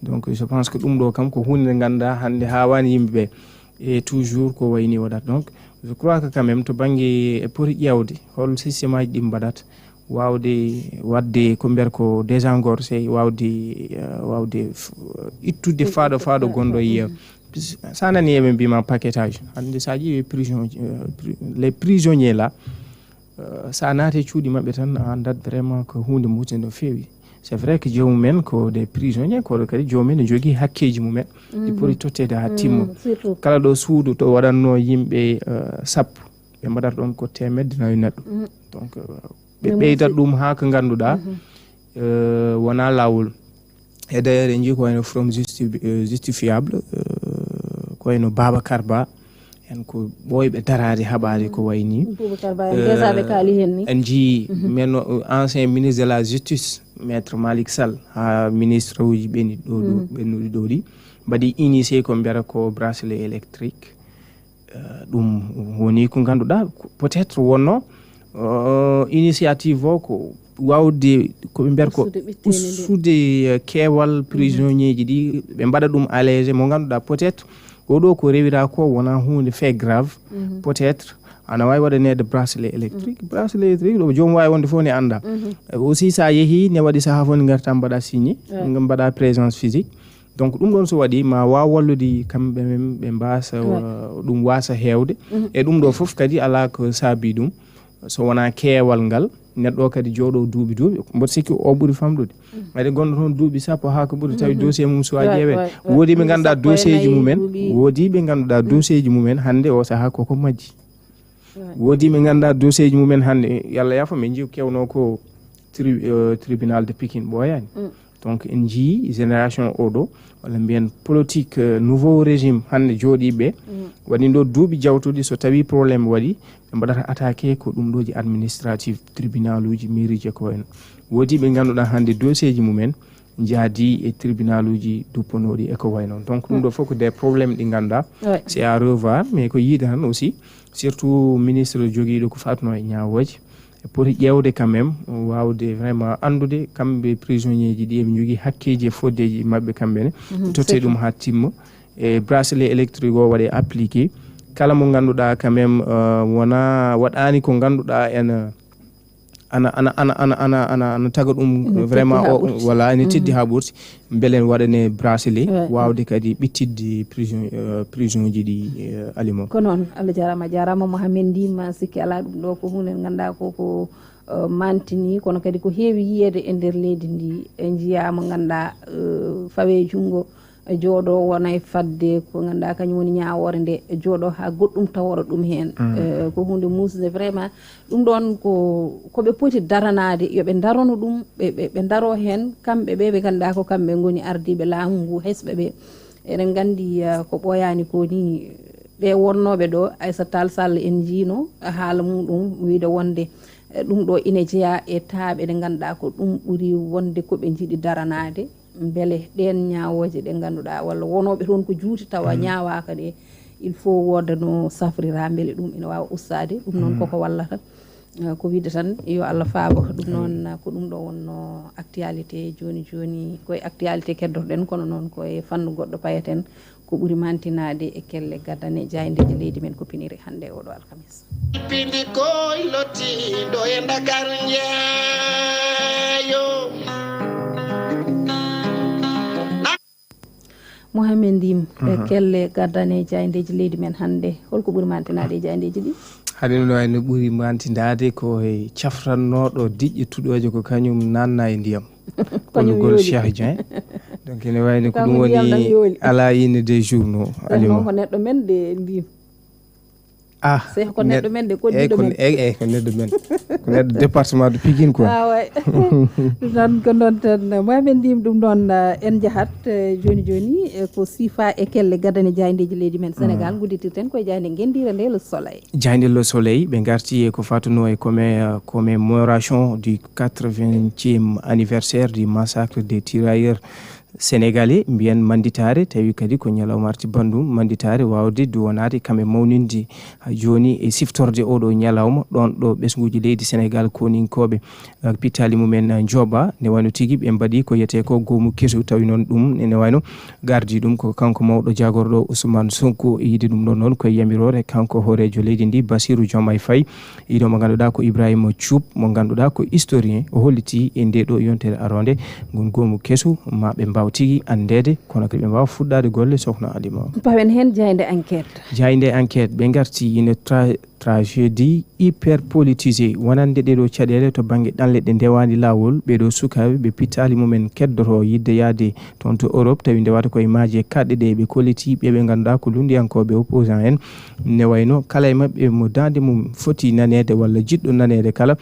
Donc je pense que ɗum ɗo kam ko hunde nde ngannduɗaa hannde haawaani yimɓe ɓe. E toujours ko wayni waɗata. Donc je crois que quand même to bannge e poti ƴeewde hol système aji ɗi mbaɗata, waawde waɗde ko mbiyata ko désengorger, waawde, eh, waawde f-, ittude faaɗo, faaɗo gonɗo e yeeso. Sa nani eɓe mbima paquetage, hannde sa ƴeewi prison, eh, pri-, les prisonniers là, eh, sa naati e cuuɗi maɓɓe tan, a anndat vraiment ko huunde muusde no feewi. C'est vrai que joomumen ko des prisonniers, kono kadi joomumen ne jogii hakkeeji mumen. Ɗi poti totteede haa timma. Kala ɗo suudu to waɗatno yimɓe, eh, sappo, ɓe mbaɗata ɗon ko teemedde nayi neɗɗo. Donc eh, ɓe ɓeydat ɗum haa ko ngannduɗaa, eh, wonaa laawol. E d'ailleurs en njii ko wayno Forum Justi-, eh, Justifiable, eh, ko wayno Babacar Ba, en ko ɓooyɓe daraade haɓaade ko wayni. Boubacar Ba, en déjà ɓe kaali heen ni. En njii men o, ancien ministre de la Justice, Maître Malick Sall, haa ministre uji ɓeni ɗo, ɗo, ɓennuɗi ɗo ɗi, mbaɗi initié ko mbiyata ko bracelet électrique. Eh, ɗum woni ko ngannduɗaa, ko peut-être wonno, eh, initiative o ko waawde, ko ɓe mbiyata ko ustude ɓitteende nde. Ustude, eh, keewal prisonnier ji ɗi, ɓe mbaɗa ɗum allégé mo ngannduɗaa peut-être oɗo ko rewira ko wona huunde fait grave, peut-être ana waawi waɗaneede bracelet électrique. Bracelet électrique ɗo joom waawi wonde fof ne annda. Eh, aussi sa yehi ne waɗi sahaa fof ne ngarta mbaɗa signé, mbaɗa présence physique. Donc ɗum ɗon so waɗi ma waaw wallude kamɓe men ɓe mbaasa, uh, ɗum waasa heewde. E ɗum ɗo fof kadi alaa ko saabi ɗum so wonaa keewal ngal. Neɗɗo o kadi jooɗo duuɓi duuɓi, mboɗo sikki o ɓuri famɗude. Ade gonɗo toon duuɓi sappo haa ko ɓuri, tawi dossier mum so a ƴeewe. Woodi ɓe ngannduɗaa dossier ji mumen, woodi ɓe ngannduɗaa dossier ji mumen hannde o sahaa koko majji. Woodi ɓe ngannduɗaa dossier ji mumen hannde, Yalla yaafo, min njiw kewno ko tri-, eh, tribunal de Pikine ɓooyaani. Donc en njii génération oɗo, walla mbiyen politique, eh, nouveau régime hannde jooɗiiɓe, waɗi ɗo duuɓi jawtuɗi, so tawi problème waɗi, ɓe mbaɗata attaqué ko ɗum ɗoji administratif, tribunal uji, mairie je ko wayno. Woodi ɓe ngannduɗaa hannde dossier ji mumen njaadi e tribunal uji dupponooɗi e ko wayno. Donc ɗum ɗo fof ko des problèmes ɗi ngannduɗaa c'est à revoir, mais ko yiide tan aussi, surtout ministre jogiiɗo ko faatuno e ñaawooje, e poti ƴeewde quand même, waawde vraiment anndude kamɓe prisonnier ji ɗi eɓe njogii hakkeeji e foddeeji maɓɓe kamɓe ne, totte ɗum haa timma. E bracelet électrique o waɗe appliqué kala mo ngannduɗaa quand même, euh, wona waɗaani ko ngannduɗaa ene ana, ana, ana, ana, ana, ana, ana taga ɗum vraiment o, voilà, ene teddi haa ɓurti. Mbele en waɗane bracelet waawde kadi ɓittidde prison, euh, prison ji ɗi, euh, aliment. Ko noon, Allah jaaraama, jaaraama Mohamed Ndima, sikki alaa ɗum ɗo ko huunde nde ngannduɗaa ko, ko, euh, mantini, kono kadi ko heewi yiyeede e nder leydi ndi. En njiyaa mo ngannduɗaa, euh, fawe junngo, e jooɗo wona e fadde ko ngannduɗaa kañum woni ñaawoore nde, e jooɗo haa goɗɗum tawora ɗum heen. Eh, ko huunde muusde vraiment. Ɗum ɗoon ko, ko ɓe poti daranaade, yo ɓe ndarano ɗum, ɓe, ɓe, ɓe ndaro heen, kamɓe ɓe ɓe ngannduɗaa ko kamɓe ngoni ardiiɓe laamu ngu hesɓe ɓe. Eɗen nganndi, eh, ko ɓooyaani ko ni, ɓe wonnooɓe ɗo, Aissata Tall Sall en njiino haala muɗum, wiyde wonde, eh, ɗum ɗo ine jeyaa e taaɓe ɗe ngannduɗaa ko ɗum ɓuri wonde ko ɓe njiɗi daranaade, mbele ɗeen ñaawooje ɗe ngannduɗaa walla wonooɓe toon ko juuti tawa ñaawaaka ɗe, il faut wooda no safrira mbele ɗum ina waawa ustaade. Ɗum noon koko wallata. Eh, ko wiyde tan yo Allah faabo. Ɗum noon, eh, ko ɗum ɗo wonno actualité jooni jooni. Ko e actualité keddotoɗen, kono noon ko e fannu goɗɗo payeten. Ko ɓuri mantinaade e kelle gadane jaayndeeji leydi men ko piniri hannde e oɗo alkamis. Pindi koy lottiiɗo e Ndakaaru njeeyo. Mohamed Ndim, e kelle gadane jaayndeeji leydi men hannde, holko ɓuri mantinaade e jaayndeeji ɗi? Haade no wayi no ɓuri mantindaade ko e cafrannooɗo diƴƴe tuɗooje ko kañum naatna e ndiyam. Kono Kollugol yooɗi. Cheikh Dieng. Donc ene wayi no ko ɗum woni à la une des journaux. Alima. Ko neɗɗo men de Ndim. Ah, Seeho ko neɗɗo men de, ko eh, diɗo ko men. Eh, eh, ko neɗɗo men. Ko neɗɗo département de Pikine quoi. Ah, ouais. Ɗum noon ko noon tan, Mohamed Ndim, ɗum noon, eh, en njahat, eh, jooni jooni, eh, ko siifa e kelle gadane jaayndeeji leydi men Sénégal, ngudditirten koye jaaynde ngenndiire nde Le Soleil. Jaaynde Le Soleil, ɓe ngarti e ko fatunoo e commé-, euh, commémoration du quatre-vingtième anniversaire du massacre des tirailleurs, Senegalais mbiyen mannditaare, tawi kadi ko ñalawma arti banndum, mannditaare waawde duwanaade kamɓe mawninde jooni e siftorde oɗo ñalawma ɗoon ɗo ɓesnguuji leydi Senegal koninkooɓe, eh, pittaali mumen, eh, njooɓa, ne wayno tigi ɓe mbaɗi ko yetee ko goomu kesu, tawi noon ɗum ne wayno gardi ɗum ko kanko mawɗo jaagorɗo Ousmane Sonko. E yiide ɗum ɗon noon ko e yamiroore kanko hooreejo leydi ndi, Bassirou Diomaye Faye, iɗo mo ngannduɗaa ko Ibrahima Thioub, mo ngannduɗaa ko historien, o holliti e nde ɗo yontere aronde ngun goomu kesu ma ɓe mbaaw tigi anndeede, kono kadi ɓe mbaawa fuɗɗaade golle, sohna Alima. Pawen heen jaaynde Enquête. Jaaynde Enquête, ɓe ngarti ina tra-, tragédie hyperpolitisée wonande ɗeɗo caɗeele to bannge ɗanle ɗe ndewaani laawol. Ɓeɗo sukaaɓe ɓe pittaali mumen keddoto yidde yaade toon to Europe, tawi ndewata koye maaje kaɗɗe ɗe ɓe kolliti ɓe ɓe ngannduɗaa ko lunndiyankooɓe opposant en. Ne wayno kala e maɓɓe mo daande mum foti naneede walla jiɗɗo naneede kala,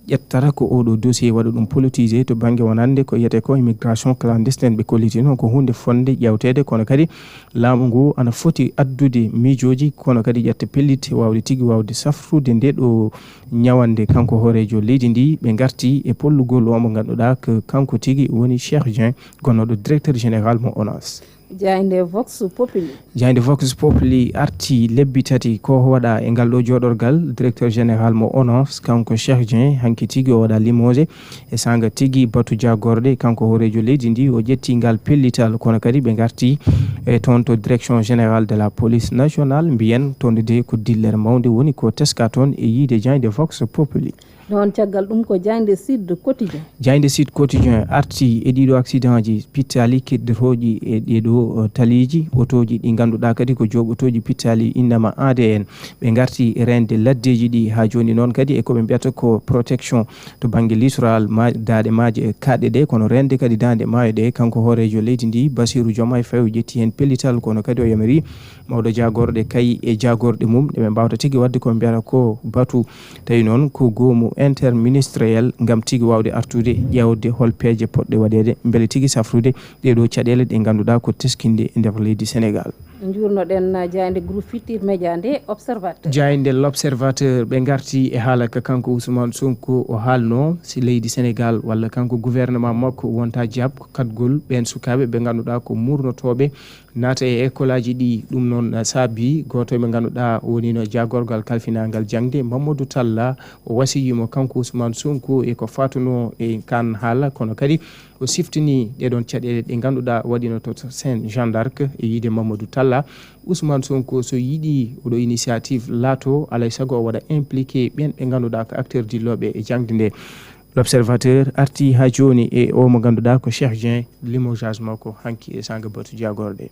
ƴettata ko oɗo dossier waɗa ɗum politisé to bannge wonande ko yiyetee ko immigration clandestine ɓe kolliti noon ko huunde fotnde ƴeewteede, kono kadi laamu ngu ana foti addude miijooji, kono kadi ƴetta pellitte waawde tigi waawde safrude nde ɗo ñawannde. Kanko hooreejo leydi ndi, ɓe ngarti e pollugol o mo ngannduɗaa ko kanko tigi woni Cheikh Dieng, gonnooɗo directeur général mo onas. Jaaynde Vox Populi. Jaaynde Vox Populi arti lebbi tati ko waɗa e ngal ɗo jooɗorgal directeur général mo onas, kanko Cheikh Dieng, hanki tigi o waɗa limogé e saanga tigi batu jaagorɗe. Kanko hooreejo leydi ndi, o ƴetti ngal pellital, kono kadi ɓe ngarti e toon to direction générale de la police nationale, mbiyen toon de ko dillere mawnde woni ko teska toon e yiide jaaynde Vox Populi. Noon caggal ɗum ko jaaynde Sud Quotidien. Jaaynde Sud Quotidien arti e ɗiɗo accident ji pittaali keddotooɗi e ɗeɗo, eh, taliiji, otooji ɗi ngannduɗaa kadi ko jooɓotooji pittaali innama A D N. Ɓe ngarti e reende laddeeji ɗi haa jooni noon kadi e ko ɓe mbiyata ko protection to bannge littoral ma-, daaɗe maaje e kaaɗɗe ɗe, kono reende kadi daande maayo ɗe. Kanko hooreejo leydi ndi, Bassirou Diomaye Faye, o ƴetti heen pellital, kono kadi o yamiri mawɗo jaagorɗe kay e jaagorɗe mum ɗe ɓe mbaawta tigi waɗde ko mbiyata ko batu, tawi noon ko goomu interministériel ngam tigi waawde artude ƴeewde hol peeje potɗe waɗeede mbele tigi safrude ɗeɗo caɗeele ɗe ngannduɗaa ko teskinde e nder leydi Senegal. Njuurnoɗen jaaynde Groupe Futurs Médias nde, Observateur. Jaaynde L'Observateur, ɓe ngarti e haala ka kanko Ousmane Sonko o haalno si leydi Senegal walla kanko gouvernement makko wonta jaab ko kaɗgol ɓeen sukaaɓe ɓe ngannduɗaa ko murnotooɓe naata e école aji ɗi. Ɗum noon, eh, saabi gooto ɓe ngannduɗaa woni no jaagorgal kalfinangal jaŋde, Mamadou Talla, o wasiyii mo kanko Ousmane Sonko e ko faatuno e kan haala, kono kadi o siftini ɗe ɗon caɗeele ɗe ngannduɗaa waɗino to Saint Jean d'Arc. E yiide Mamadou Talla, Ousmane Sonko so yiɗi oɗo initiative laato, alay sago o waɗa impliqué ɓeen ɓe ngannduɗaa ko acteur dillooɓe e jaŋde nde. L'Observateur arti haa jooni e o mo ngannduɗaa ko Cheikh Dieng, limogeage makko hanki e saanga batu jaagorɗe.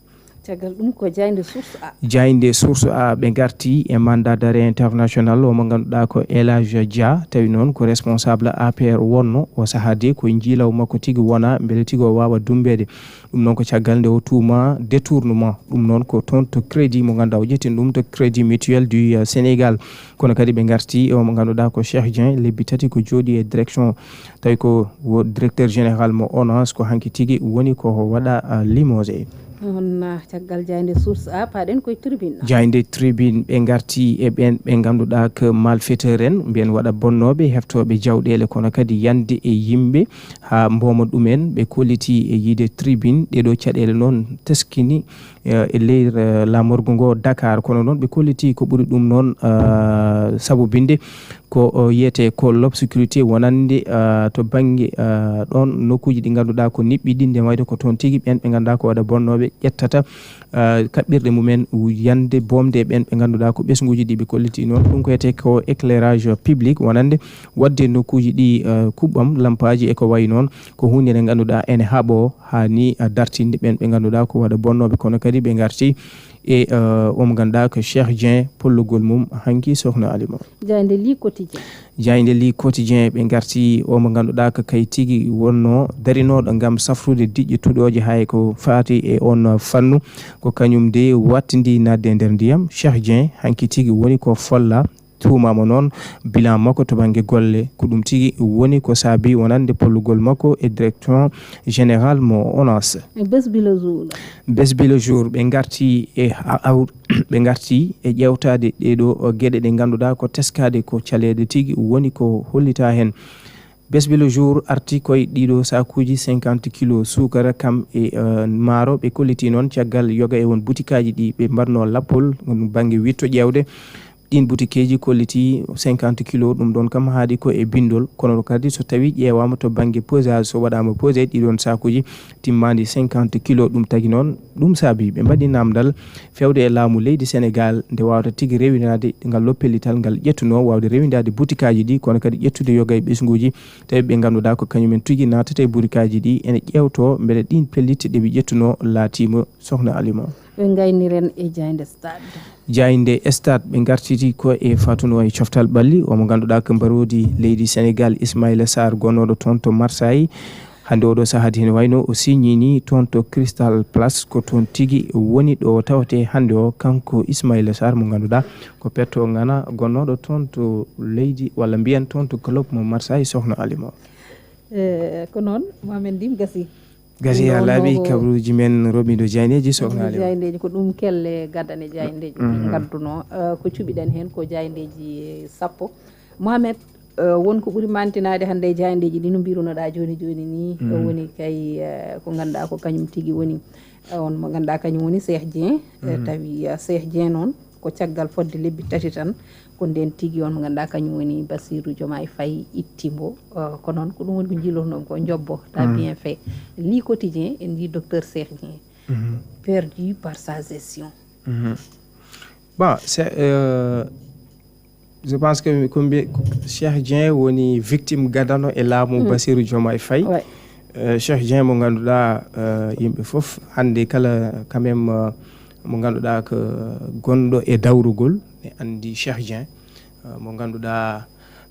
Caggal ɗum ko jaaynde Source A. Jaaynde Source A, ɓe ngarti e mandat d'arrêt international o mo ngannduɗaa ko El Hadj Dia, tawi noon ko responsable A P R wonno o sahaa de ko njiilaw makko tigi wona mbele tigi o waawa dummbeede. Ɗum noon ko caggal nde o tuuma détournement. Ɗum noon ko toon to crédit mo ngannduɗaa o ƴettini ɗum to Crédit Mutuel du, euh, Sénégal. Kono kadi ɓe ngarti o mo ngannduɗaa ko Cheikh Dieng, lebbi tati ko jooɗi e direction, tawi ko wo-, directeur général mo onas, ko hanki tigi woni ko waɗa, ah, limogé. On, ah, caggal jaaynde Source A, paaɗen koye tribune. Jaaynde tribune, ɓe ngarti e ɓeen ɓe ngannduɗaa ko malfaiteur en, mbiyen waɗa bonnooɓe, heftooɓe jawɗeele, kono kadi yande e yimɓe haa mbooma ɗumen. Ɓe kolliti e yiide tribune, ɗeɗo caɗeele noon teskini, eh, e leydi, eh, laamorgo ngo Dakar. Kono noon ɓe kolliti ko ɓuri ɗum noon, eh, sabobinde ko, o, yiyetee ko l'obscurité wonande, eh, to bannge, eh, ɗoon nokkuuji ɗi ngannduɗaa ko niɓɓiɗi, nde wayde ko toon tigi ɓeen ɓe ngannduɗaa ko waɗa bonnooɓe ƴettata, eh, kaɓɓirɗe mumen yande boomde e ɓeen ɓe ngannduɗaa ko ɓesnguuji ɗi ɓe kolliti noon. Ɗum ko wiyetee ko éclairage public wonande waɗde nokkuuji ɗi, eh, kuɓɓam lampaaji e ko wayi noon. Ko huunde nde ngannduɗaa ene haɓoo haa ni, eh, dartinde ɓeen ɓe ngannduɗaa ko waɗa bonnooɓe, kono kadi ɓe ngarti e, eh, o mo ngannduɗaa ko Cheikh Dieng, pollugol mum hanki, sohna Alima. Jaaynde Le Quotidien. Jaaynde Le Quotidien, ɓe ngarti o mo ngannduɗaa ko kay tigi wonno darinooɗo ngam safrude diƴƴe tuɗooje haa e ko faati e oon fannu. Ko kañum de wattindi naatde e nder ndiyam. Cheikh Dieng hanki tigi woni ko folla. Tuumaama noon bilan makko to bannge golle, ko ɗum tigi woni ko saabi wonande pollugol makko e direction générale mo onas. Bés bi le jour. Bés bi le jour, ɓe ngarti e a-, aw-, ɓe ngarti e ƴeewtaade ɗeɗo geɗe ɗe ngannduɗaa ko teskaade ko caleeɗe tigi woni ko hollitaa heen. Besbelo jour arti koye ɗiɗo sakuuji cinquante kilo suukara kam e uh, maaro. Ɓe kolliti noon caggal yoga e won butikaaji ɗi ɓe mbaɗno lappol bannge witto ƴeewde. Ɗiin butikeeji kolliti cinquante kilo, ɗum ɗoon kam haaɗi ko e binndol, kono kadi so tawii ƴeewaama to bannge pesage, so waɗaama pesé ɗiɗoon sakuuji timmaandi cinquante kilo, ɗum tagi noon ɗum saabi ɓe mbaɗi naamndal feewde e laamu leydi Senegaal nde waawata tigi rewindaade ngal loppellital ngal ƴettunoo waawde rewindaade butikaaji ɗi, kono kadi ƴettude yoga e ɓesnguuji tawi ɓe ngannduɗaa ko kañumen tigi naatata e butikaaji ɗi ene ƴeewtoo mbele ɗiin pellitte ɗe ɓe ƴettunoo laatiima. Sohna Alima. Ɓe ngayniren e jaaynde Stade. Jaaynde Stade ɓe ngartiti ko e fatunoo e coftal ɓalli o mo ngannduɗaa ko mbaroodi leydi Senegaal Ismaïla Sarr gonnooɗo toon to Marseille. Hannde oɗo sahaa hene wayno o signini toon to Crystal Palace, ko toon tigi woni ɗo tawate hannde o kanko Ismaïla Sarr mo ngannduɗaa ko petto ngana gonnooɗo toon to leydi walla mbiyen toon to club mo Marseille. Sohna Alima. Eh, ko noon Mohamed Ndim gasi. Gasi ha laaɓi kabaruuji men romiɗo jaayndeeji. Sohna Alima, jaayndeeji ko ɗum kelle gadane jaayndeeji ɗi ngadduno. Eh, ko cuɓiɗen heen ko jaayndeeji sappo. Mohamed, eh, won ko ɓuri mantinaade hannde e jaayndeeji ɗi no mbirunoɗaa jooni jooni ni, woni kay eh, ko ngannduɗaa ko kañum tigi woni eh, on mo ngannduɗaa kañum woni Cheikh Dieng. Eh, tawi eh, Cheikh Dieng noon ko caggal fodde lebbi tati tan ko ndeen tigi on mo ngannduɗaa kañum woni Bassirou Diomaye Faye itti mbo. Eh, ko noon ko ɗum woni ko njiilotoɗon ko njobbo ta bien fait. Li quotidien en ndi docteur Cheikh Dieng perdu par sa gestion. Bon, c'est, euh, je pense que ko mbi Cheikh Dieng woni victime gadano e laamu Bassirou Diomaye Faye. Euh, Cheikh Dieng mo ngannduɗaa euh, yimɓe fof hannde kala quand même euh, mo ngannduɗaa ko gonɗo e dawrugol ne anndi Cheikh Dieng. Euh, mo ngannduɗaa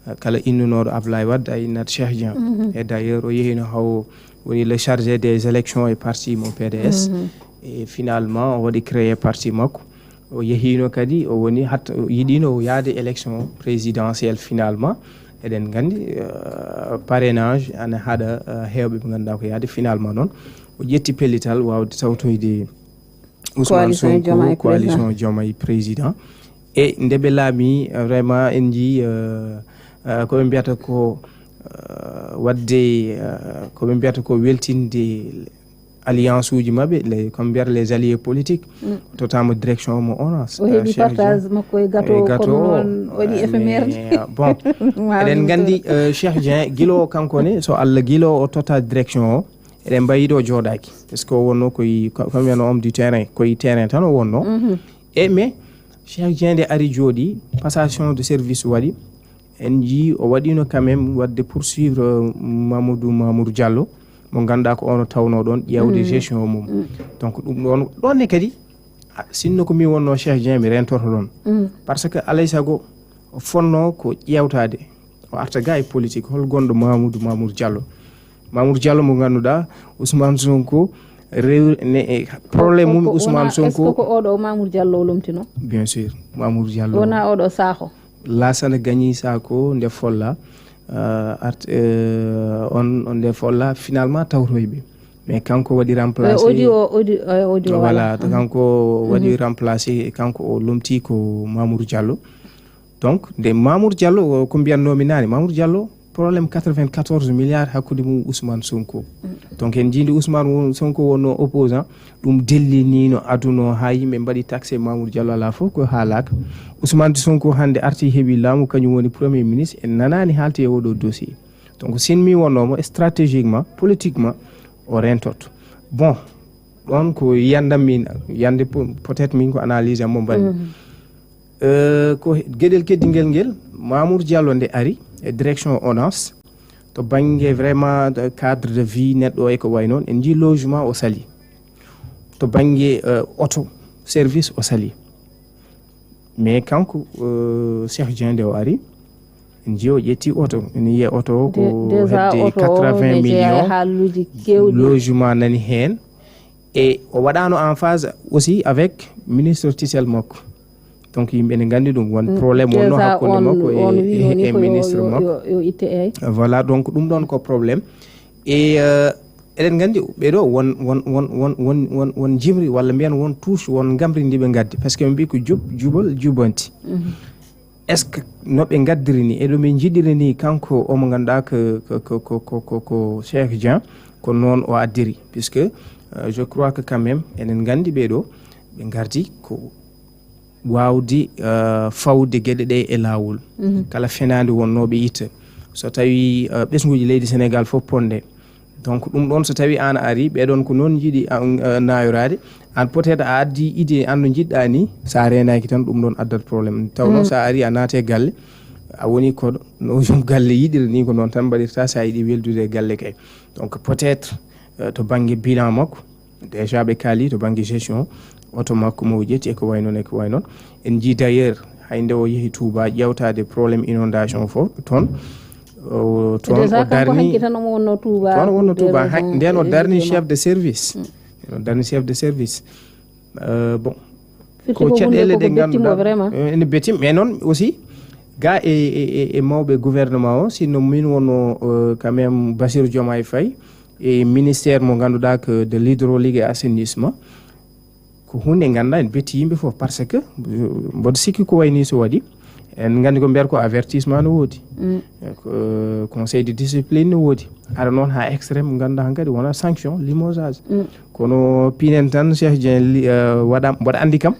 euh, kala innunooɗo Ablaye Wade a innat Cheikh Dieng. Et d'ailleurs o yehino haw woni le chargé des élections e parti mo P D S. Et finalement o waɗi créé parti makko. O yehiino kadi o woni hat yiɗiino o yaade élection présidentielle finalement. Eɗen nganndi euh, parrainage ana haɗa euh, heewɓe ɓe ngannduɗaa ko yaade. Finalement noon o ƴetti pellital waawde tawtoyde Ousmane Sonko, coalition Diomaye président. E nde ɓe laami vraiment en njii euh, euh, ko ɓe mbiyata ko euh, waɗde euh, ko ɓe mbiyata ko weltinde alliance uji maɓɓe, les, comme mbiyata les alliés politiques. Totaama direction mo onance. O heɓi partage makko e gato, kono noon waɗi éphémère. Bon, eɗen nganndi euh, Cheikh Dieng gilo kanko ne so Allah gilo o tota direction o eɗen mbayi ɗo jooɗaaki, parce que o wonno koye comme wiyano homme du terrain, koye terrain tan o wonno. E mais Cheikh Dieng nde ari jooɗi, passation de service waɗi. En njii o waɗiino quand même waɗde poursuivre Mamadou Mamour Diallo mo ngannduɗaa ko ono tawnoo ɗoon ƴeewde gestion mum. Donc ɗum ɗoon ɗoon ne kadi sinno ko mi wonno Cheikh Dieng mi rentoto ɗoon. Parce que alay sago o fonnoo ko ƴeewtaade o arta ga e politique hol gonɗo Mamoudou Mamour Diallo. Mamour Diallo mo ngannduɗaa Ousmane Sonko rew ne e problème mum Ousmane Sonko. Est-ce que ko oɗo Mamour Diallo o lomtino? Bien sûr, Mamour Diallo wona oɗo saho. Lasana gañi sako nde folla euh, art euh, on on nde folla finalement tawtoyɓe. Mais kanko waɗi remplacé. Audio audio audio voilà. Kanko waɗi remplacé kanko o lomti ko Mamour Diallo. Donc nde Mamour Diallo ko mbiyatnoomi naane Mamour Diallo problème quatre-vingt-quatorze milliards hakkunde mum Ousmane Sonko. Donc en njiidi Ousmane Sonko wonno opposant, ɗum delliniino aduna o haa yimɓe mbaɗi taxe Mamour Diallo alaa fof ko haalaaka. Ousmane Sonko hannde arti heɓi laamu kañum woni premier ministre, en nanaani haalte e oɗo dossier. Donc sin mi wonnoomo stratégiquement politiquement o rentoto. Bon, ɗoon ko yiyandam min yande peut-être min ko analyse am mo mbaɗmi. Euh, ko geɗel keddingel ngel Mamour Diallo nde ari e direction onance to bangge vraiment cadre de vie neɗɗo e ko way noon en njii logement o sali, to bangge euh, auto service o sali. Mais kanko euh, Cheikh Dieng nde o ari en njii o ƴetti auto, ene yiye auto o ko hedde quatre-vingts millions. Logement nani heen. E o waɗano en phase aussi avec ministre tutelle makko. Donc yimɓe ne nganndi ɗum won problème wonno hakkunde makko e ministre makko. Voilà, donc ɗum ɗon ko problème. E euh, eɗen nganndi ɓeɗo won won won won won won won jimri walla mbiyan won touche won ngamri ndi ɓe ngaddi, parce que ɓe mbi ko jub jubal jubanti. Est-ce que no ɓe ngaddiri ni e ɗo ɓe njiɗiri ni, kanko omo ngannduɗaa ko, ko, ko, ko, ko, ko, ko Cheikh Dieng, ko noon o addiri? Puisque, euh, je crois que quand même, eɗen nganndi ɓee ɗo, ɓe ngardi ko waawde, euh, fawde geɗe ɗe e laawol. Mhm. Kala fenaande wonnooɓe itta. So tawi, euh, ɓesnguuji leydi Sénégal fof ponde. Donc, ɗum ɗoon, so tawi aan a ari, ɓee ɗoon ko noon njiɗi, euh, nayoraade, aan peut-être a addi idée, aan no njiɗɗaa ni, so a reenaaki tan, ɗum ɗoon addat problème. Taw noon, mm, so a ari, a naati e galle, a woni ko no joom galle yiɗiri ni, ko noon tan mbaɗirta so a yiɗi weldude e galle kay. Donc, peut-être, euh, to bannge bilan makko, déjà ɓe kaali to bannge gestion, oto makko mo o ƴetti e ko way noon e ko way noon. En njii d'ailleurs, hay nde o yehi Touba ƴeewtaade problème inondation fof toon. O, toon déjà o kanko darni, hanki tan omo wonno Touba. Toon o wonno Touba, han-, nden o darni chef de service. Mm. Nden o darni chef de service. Euh, bon. Firti ko ko hunde caɗeele koko ɗe bettimo ngannduɗaa, vraiment. Euh, ene betti, mais noon aussi, ga e, e, e, e mawɓe gouvernement o, sinno min wonno, euh, quand même Bassirou Diomaye Faye, e ministère mo ngannduɗaa ko de l'hydraulique et assainissement, ko hunde ngannduɗaa ene betti yimɓe fof, parce que, euh, mboɗo sikki ko wayni so waɗi, en nganndi ko mbiyata ko avertissement no woodi. Mm. E ko, euh, conseil de discipline no woodi. Aɗa noon haa extrême, ngannduɗaa hankadi wona sanction, limogeage. Mm. Kono pinen tan, Cheikh Dieng, li-, euh, waɗa, mboɗo anndi kam,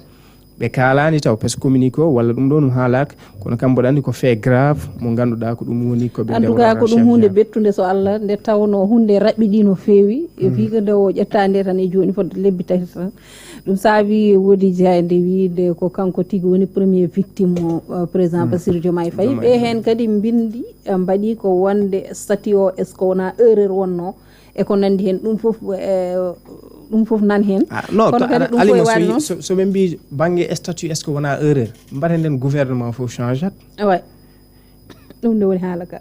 ɓe kaalaani taw, parce que communiqué o walla ɗum ɗo ɗum haalaaka, kono kam mboɗo anndi ko fait grave mo ngannduɗaa ko ɗum woni ko ɓe en tout cas, ko ɗum hunde bettunde so Allah, nde tawno hunde raɓɓiɗi no feewi, e, mhm, fii ko nde o ƴetta nde tan e jooni fodde lebbi tati tan. Ɗum saabi woodi jaaynde wiide ko kanko tigi woni premier victime mo, euh, président, mm, Bassirou Diomaye Faye. Diomaye Faye. Ɓe heen kadi mbinndi, euh, mbaɗi ko wonde statut o, est-ce que wona erreur wonno? E ko nanndi heen, ɗum fof, eh, ɗum fof nan heen. Ah, non, kono to kadi aɗa, ɗum Alima, fof e waɗde so, noon. So, so ɓe mbii bannge statut, est-ce que wona erreur? Mbaɗa nden gouvernement fof changeat. Awa. Ɗum nde woni haala ka.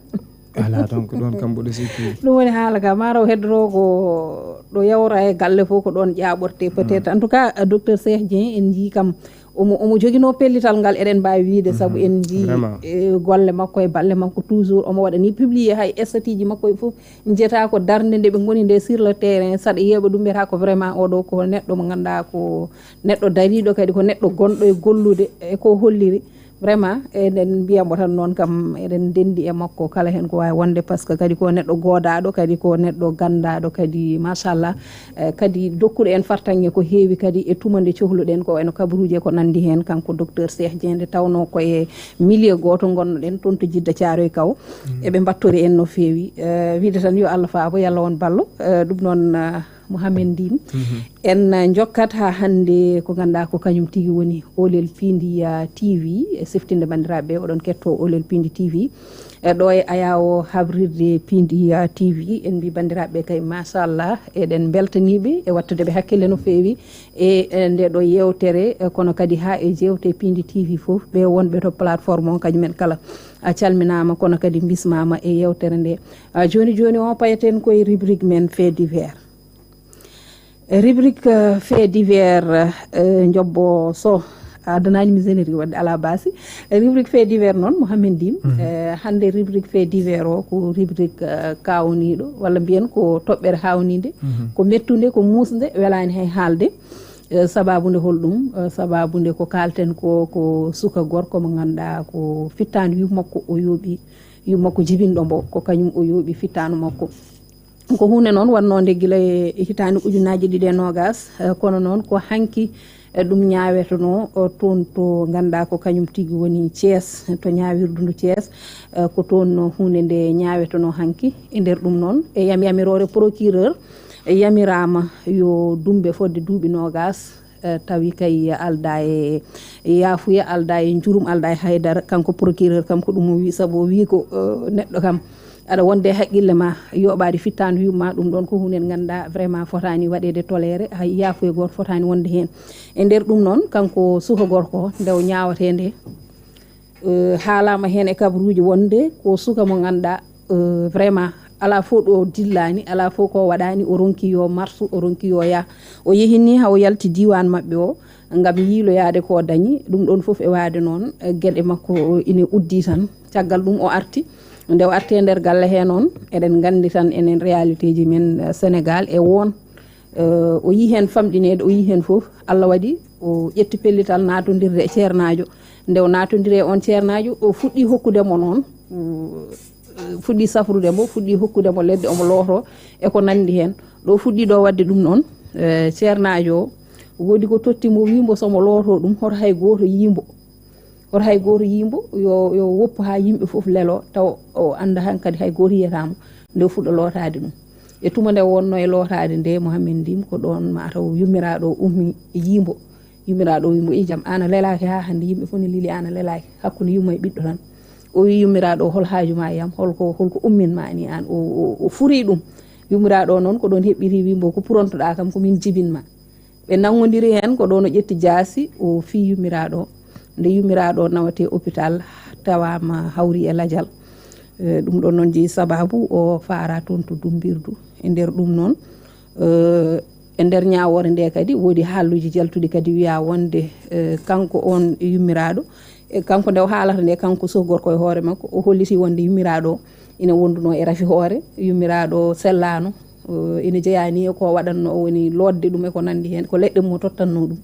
Ala, donc, ɗoon kam mboɗo sikki. Ɗum woni haala ka. Mataw heddoto ko ɗo yawra e galle fof ko ɗoon ƴaaɓorte, peut-être. Mm. En tout cas, docteur Cheikh Dieng, en njii kam omo, omo joginoo pellital ngal, eɗen mbaawi wiyde, sabu, mhm, en njii, vraiment, e golle makko e balle makko, toujours omo waɗa ni publié hay statut ji makko e fof, njiyata ko darnde nde ɓe ngoni nde sur le terrain, saɗa yeeɓa ɗum, mbiyata ko vraiment oɗo ko neɗɗo mo ngannduɗaa ko neɗɗo dariiɗo, kadi ko neɗɗo gonɗo e gollude e ko holliri. Vraiment, eɗen mbiya mo tan noon kam, eɗen ndenndi e makko kala heen ko waawi wonde, par ce que kadi ko neɗɗo goodaaɗo, kadi ko neɗɗo ganndaaɗo, kadi machallah, eh, kadi dokkuɗo en fartaŋŋe ko heewi kadi e tuma nde cohluɗen ko wayno kabaruuji e ko nanndi heen, kanko docteur Cheikh Dieng, nde tawnoo ko e milieu gooto ngonnoɗen toon to Jidda Caaroy Kaw. Mm. Eɓe mbattori en no feewi. Eh, wiide tan yo Allah faabo, yo Allah won ballo. Eh, ɗum noon, eh, Mouhamed Ndin. Mhm. En, eh, njokkat haa hannde ko ngannduɗaa ko kañum tigi woni Oolel Piindi, ah, T V, e siftinde banndiraaɓe ɓe, oɗon kettoo Oolel Piindi T V. E ɗo e ayawo habrirde Piindi, ah, T V, en mbii banndiraaɓe kay, machallah, eɗen mbeltaniiɓe e wattude ɓe hakkille no feewi e, e nde ɗo yeewtere, e kono kadi haa e jeewte Piindi T V fof, ɓe wonɓe to plateforme on, kañumen kala a calminaama, kono kadi mbismaama e yeewtere nde. Ah, jooni jooni o, payaten koye rubrique men fait divers. E rubrique, euh, fait divers, euh, njobbo so a adanaani mi générique, waɗde alaa baasi. E rubrique fait divers noon, Mouhamed Ndin, mhm, euh, hannde rubrique fait divers o ko rubrique, euh, kaawniiɗo, walla mbiyen ko toɓɓere haawninde, mhm, ko mettunde, ko muusnde, welaani hay haalde. Euh, sabaabu nde holɗum? Euh, sabaabu nde ko kaalten ko, ko suka gorko mo ngannduɗaa ko fittaandu yumma makko o yooɓi, yumma makko jibinɗo mbo, ko kañum o yooɓi fittaandu makko. Ko huunde noon wonnode gila e hitaande ujunnaji ɗiɗi e noogas, eh, kono noon ko hanki, eh, ɗum ñaawetenoo, o, toon to ngannduɗaa ko kañum tigi woni Thiès, to ñaawirdu ndu Thiès, eh, ko toon huunde nde ñaawetenoo hanki. E nder ɗum noon, e yam-, yamiroore procureur, eh, yamiraama yo dumbe fodde duuɓi noogas, eh, tawi kay aldaa e yaafuya, aldaa e njurum, aldaa e haydara. Kanko procureur kam ko ɗum o wi, sabu o wi ko, eh, neɗɗo kam aɗa wonde e haqqille ma yoɓaade fittaandu yumma, ɗum ɗoon ko huunde nde ngannduɗaa vraiment fotaani waɗeede toléré, hay yaafuya gooto fotaani wonde heen. E nder ɗum noon, kanko suka gorko nde o ñaawatee nde, eh, haalaama heen e kabaruuji wonde ko suka mo ngannduɗaa, eh, vraiment alaa fof ɗo dillaani, alaa fof ko waɗaani, o ronki yo marsu, o ronki yo yah. O yehi ni haa o yalti diiwaan maɓɓe o, ngam yiiloyaade ko o dañi. Ɗum ɗoon fof e waade noon, eh, geɗe makko ine uddii tan. Caggal ɗum o arti. Nde o arti e nder galle hee noon, eɗen nganndi tan enen réalité ji men, eh, Sénégal e woon. Eh, o yii heen famɗineede, o yii heen fof. Allah waɗi o ƴetti pellital naatondirde e ceernaajo. Nde o naatondiri e on ceernaajo, o fuɗɗi hokkude mo noon, fuɗɗi safrude mo, fuɗɗi hokkude mo leɗɗe, omo looto e ko nanndi heen. Ɗo fuɗɗi ɗo waɗde ɗum noon, eh, ceernaajo o, woodi ko totti mo, wii mbo so mo looto ɗum, hoto hay gooto yii mbo. Hoto hay gooto yii mbo, yo, yo woppu haa yimɓe fof lelo, taw o annda hankadi hay gooto yiyata mo, nde o fuɗɗa lootaade ɗum. E tuma nde wonno e lootaade nde, Mohamed Ndim, ko ɗoon ma taw yummiraaɗo o ummi, yii mbo. Yummiraaɗo o wii mbo, "I jam, aan a lelaaki haa hannde, yimɓe fof ne lili, aan a lelaaki, hakkunde yumma e ɓiɗɗo tan." O wii yummiraaɗo o, "Hol haaju ma e am? Holko, holko ummin ma ni aan?" O, o, o furi ɗum. Yummiraaɗo o noon ko ɗoon heɓɓiti, wii mbo, "Ko purontoɗaa kam, ko min jibin ma." Ɓe nanngondiri heen, ko ɗoon o ƴetti jaasi, o fii yummiraaɗo o. Nde yummiraaɗo o nawetee hôpital, tawaama hawri e lajal. Eh, ɗum ɗoon noon jeyi sabaabu o faara toon to Dummbirdu. E nder ɗum noon, eh, e nder ñaawoore nde kadi, woodi haalluuji jaltuɗi kadi wiyaa wonde, eh, kanko oon yummiraaɗo, e kanko nde o haalata nde, kanko soh gorko e hoore makko, o hollitii wonde yummiraaɗo o ina wondunoo e rafi hoore, yummiraaɗo o sellaano, o ina jeyaa ni e ko waɗatnoo, o woni lootde ɗum e ko nanndi heen, ko leɗɗe mum o tottatnoo ɗum.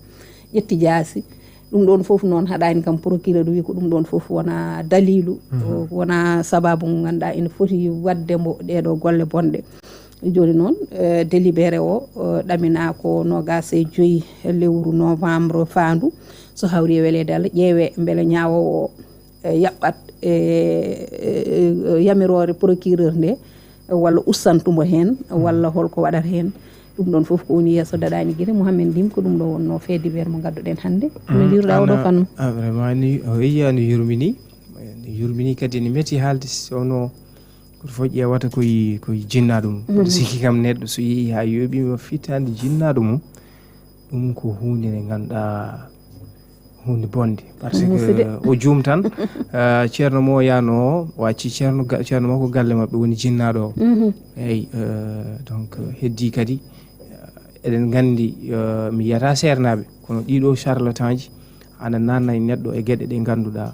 Ƴetti jaasi. Ɗum ɗoon fof noon haɗaani kam, procureur wi ko ɗum ɗoon fof wonaa daliilu, o wonaa sabaabu ngu ngannduɗaa ina foti waɗde mbo ɗee ɗoo golle bonɗe. Jooni noon, eh, délibéré o, eh, ɗaminaa ko noogaas e joy lewru novembre faandu. So hawri e weleede Allah, ƴeewee mbele ñaawoowo o, eh, yaɓɓat, eh, eh, yamiroore procureur nde, walla ustantu mbo heen, walla holko waɗata heen. Ɗum ɗoon fof ko woni yeeso Daɗaani Gite. Mohamed Ndim, ko ɗum ɗo wonno fait divers mo ngadduɗen hannde. No Mm, mbiruɗaa oɗo ana, fannu? Ah, vraiment ni, o yeeyi, ana yurmini. Ene yurmini kadi, ene meti haalde, so wonno koto fof ƴeewata koye, koye jinnaaɗo mum. Mboɗo sikki kam neɗɗo so yeeyi haa yooɓiima fitande jinnaaɗo mum, ɗum ko huunde nde ngannduɗaa huunde bonde. Parce que o juum tan, eh, ceerno mo yaano o, o acci ceerno ga-, ceerno makko galle maɓɓe woni jinnaaɗo o. Eyyi, eh, donc, heddii kadi, eh, eɗen nganndi, eh, mi yiyata seernaaɓe, kono ɗiɗo charlatan ji ana naatna e neɗɗo e geɗe ɗe ngannduɗaa.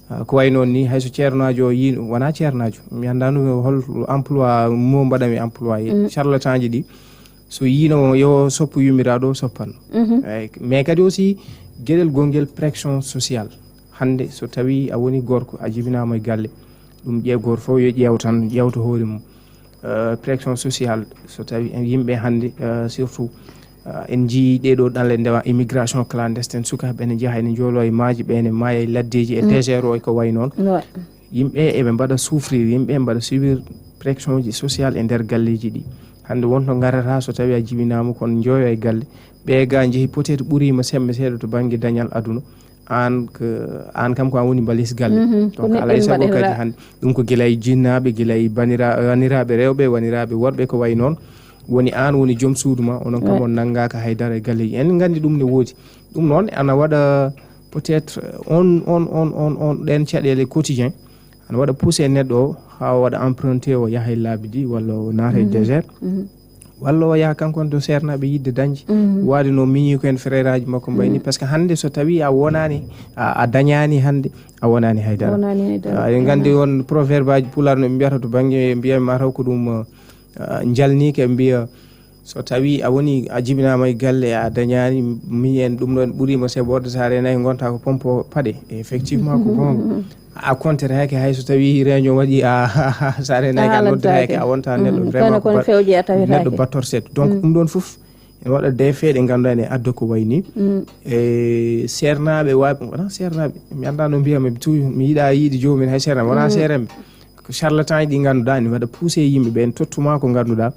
Ah, ko wayi noon ni, hay so ceernaajo o yiino, wonaa ceernaajo, mi anndaa no hol emploi, mo mbaɗami employé. Charlatan ji ɗi, so yiino mo, yo soppu yummiraaɗo o, soppanno. Eyyi, mais kadi aussi, geɗel gongel pression sociale. Hannde, so tawi a woni gorko, a jibinaama e galle, ɗum ƴeew, gooto fof yo ƴeew tan, ƴeewta hoore mum. Euh, pression sociale, so tawi en yimɓe hannde, euh, surtout, euh, en njiyii ɗee ɗoo ɗanle ndewa immigration clandestine, sukaaɓe ene njaha ene njooloo e maaje, ɓe ene maaya e laddeeji, e désert o, e ko wayi noon. Yimɓe eɓe mbaɗa souffrir, yimɓe eɓe mbaɗa subir pression ji sociale e nder galleeji ɗi. Hannde won to ngarata, so tawi a jibinaama, kono njooyo e galle. Ɓe ga njehi peut-être ɓuriima semmbe seeɗa to bannge dañal aduna. Aan ko, aan kam ko aan woni mbalis galle. Donc alaa e sago kadi hannde. Ɗum ko gila e jinnaaɓe, gila e banira-, waniraaɓe rewɓe, waniraaɓe worɓe, ko wayi noon. Woni aan woni joom suudu ma, onon kam on nanngaaka hay dara e galleeji. En nganndi ɗum ne woodi. Ɗum noon ana waɗa peut-être on, on, on, on, on ɗeen caɗeele quotidien. Ana waɗa poussé neɗɗo o haa o waɗa emprunté, o yaha e laabi ɗi, walla o naata e désert. Walla o yaha kanko ne to seernaaɓe yiɗde dañde. Waade no miñi ko en frère aji makko mbayni. Parce que hannde so tawi a wonaani, a, a dañaani hannde, a wonaani hay dara. A wonaani hay dara. Ah, eɗen nganndi on proverbe aji Pulaar no ɓe mbiyata to bannge, mbiya ma taw ko ɗum, ah, jalniike, mbiya so tawi a woni, a jibinaama e galle, a dañaani, miñi en ɗum ɗon ɓuriima seɓorde, so a reenaaki ngonta ko pompo paɗe. Effectivement, ko goonga. A contiraaki hay so tawi réunion waɗi, a, so a reenaaki a noddetaake, a wonta neɗɗo vraiment ko ba-, neɗɗo battorseeɗo. Donc ɗum ɗon fof ene waɗa des faits ɗe ngannduɗaa ene adda ko wayi ni. E seernaaɓe waaɓe, wonaa seernaaɓe, mi anndaa no mbiyami, mi tu-, mi yiɗaa yiide joomum en hay seernaaɓe, wonaa seernaaɓe. Ko charlatan ji ɗi ngannduɗaa ene waɗa poussé yimɓe ɓe, ene tottuma ko ngannduɗaa.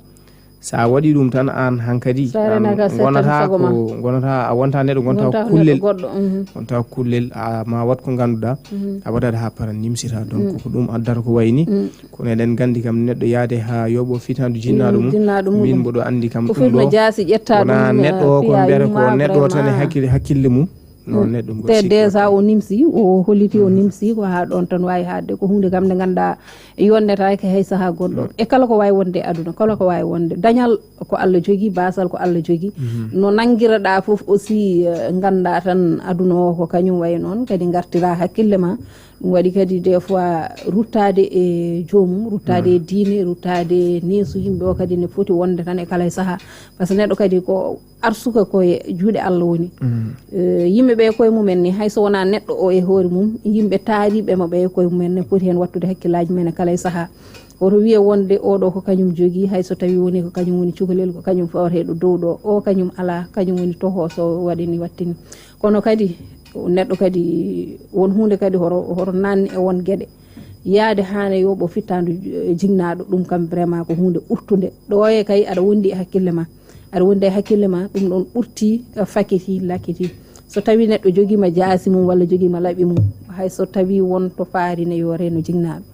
So a waɗii ɗum tan, aan hankadi, so a aan reenaaki a seetan ngonata sago ma, ko, ngonata, a wonta neɗɗo, ngonta ngonta ko neɗɗo kullel. Goɗɗo, mhm. Ngonta ko kullel, a ma waɗ ko ngannduɗaa, a waɗat haa para nimsita. Donc ko ɗum addata ko wayi ni. Kono eɗen nganndi kam neɗɗo yaade haa yooɓo fitandu jinnaaɗo mum. Jinnaaɗo mum. Min mboɗo anndi kam ko ɗum firno ɗo jaasi ƴetta wonaa ɗum, neɗɗo o ko fiya mbiyata ko yumma neɗɗo o tan e vraiment hakkille, hakkille mum. Noon ne ɗum ko te sikki déjà waɗi. O nimsi, o holliti o nimsi ko haa ɗoon tan waawi haaɗde. Ko huunde kam nde ngannduɗaa yonnetaake hay sahaa gonɗo. E kala ko waawi wonde e aduna, kala ko waawi wonde. Dañal ko Allah jogii, baasal ko Allah jogii. No nanngireɗaa fof aussi, eh, nganndaa tan aduna o ko kañum wayi noon, kadi ngartiraa hakkille ma. Ɗum waɗi kadi des fois ruttaade e joomum, ruttaade e diine, ruttaade e neesu yimɓe o kadi ne foti wonde tan e kala e sahaa. Par ce que neɗɗo kadi ko arsuka ko e juuɗe Allah woni. Eh, yimɓe ɓe koye mumen ni, hay so wonaa neɗɗo o e hoore mum, yimɓe taariiɓe mo ɓe e koye mumen ne poti heen wattude hakkillaaji mumen e kala e sahaa. Woto wiye wonde oɗo ko kañum jogii, hay so tawii woni ko kañum woni cukalel, ko kañum fawreeɗo dow ɗo, o kañum alaa, kañum woni toho so waɗi ni, watti ni. Kono kadi, neɗɗo kadi, won huunde kadi horo, horo naanni e won geɗe. Yaade haa ne yooɓoo fittaandu, eh, jinnaaɗo, ɗum kam vraiment ko huunde ɓurtunde. Ɗo e kay aɗa wondi e hakkille ma. Aɗa wondi e hakkille ma, ɗum ɗon ɓurti, eh, fakiti, lakiti. So tawii neɗɗo jogiima jaasi mum walla jogiima laɓi mum, hay so tawii won to faari ne, yo reeno jinnaaɗo.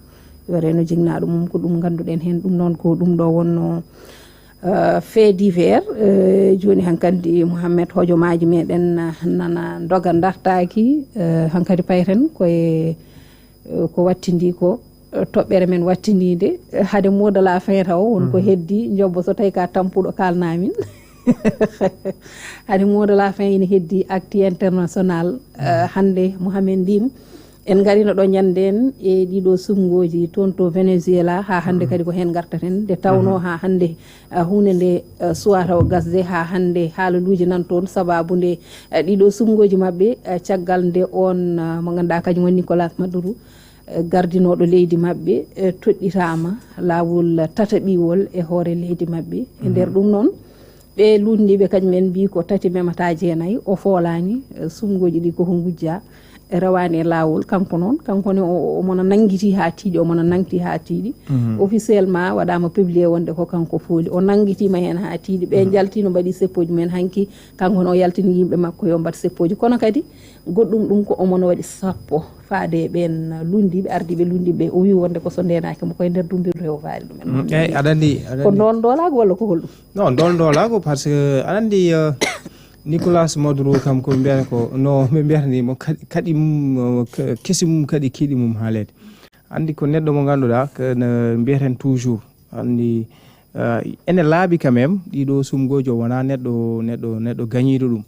Yo reeno jinnaaɗo mum, ko ɗum ngannduɗen heen. Ɗum noon ko ɗum ɗo wonno, eh, fait divers. Eh, jooni hankadi Mouhamed, hojomaaji meɗen, eh, nana ndoga dartaaki. Eh, hankadi payten koye, eh, ko wattindi ko, eh, toɓɓere men wattindinde. Eh, hade mot de la fin taw, won ko heddi, njobbo so tawi ka tampuɗo kalna min. Hade mot de la fin ina heddi actu international, eh, hannde Mouhamed Ndim. En ngarino ɗo ñande en e ɗiɗo suɓngooji toon to Venezuela, haa hannde kadi ko heen ngartaten. Nde tawnoo haa hannde, eh, huunde nde, eh, suwaa taw gasde, haa hannde haalaluuji nan toon, sabaabu nde, eh, ɗiɗo suɓngooji maɓɓe, eh, caggal nde oon, eh, mo ngannduɗaa kañum woni Nicolas Maduro, eh, gardinooɗo leydi maɓɓe, eh, toɗɗitaama laawol tataɓiwol e hoore leydi maɓɓe. E nder ɗum noon, ɓe luutndiiɓe kañum en mbii ko tati memata jeenayi, o foolaani, eh, suɓngooji ɗi koko ngujja, eh, rewaani e laawol. Kanko noon, kanko ne o, o, omo na nanngiti haa tiiɗi, omo na nangti haa tiiɗi. Officiellement waɗaama publié wonde ko kanko fooli. O nanngitiima heen haa tiiɗi. Ɓe njaltino mbaɗi seppooji mumen hanki, kanko ne o yaltini yimɓe makko yo mbaɗ seppooji. Kono kadi goɗɗum ɗum ko omo no waɗi sappo faade e ɓeen luutndiiɓe, ardiiɓe luutndiiɓe. O wii wonde ko so ndeenaaki mo koye nder dumbiro rewo faade ɗumen. Mm, eey, aɗa anndi, aɗa Ko anndi. Ndool ndoolaagu walla ko holɗum? Non, ndool ndoolaagu, parce que aɗa anndi, eh, Nicolas Maduro kam ko ɓe mbiyata ko, no ɓe mbiyata ni mo kaɗi, kaɗi mum, eh, ke-, kesi mum kaɗi kiiɗi mum haaleede. Anndi ko neɗɗo mo ngannduɗaa, ko no mbiyaten toujours. Anndi, eh, ene laaɓi quand même, ɗiɗo suɓngooji o wonaa neɗɗo, neɗɗo, neɗɗo gañiiɗo ɗum.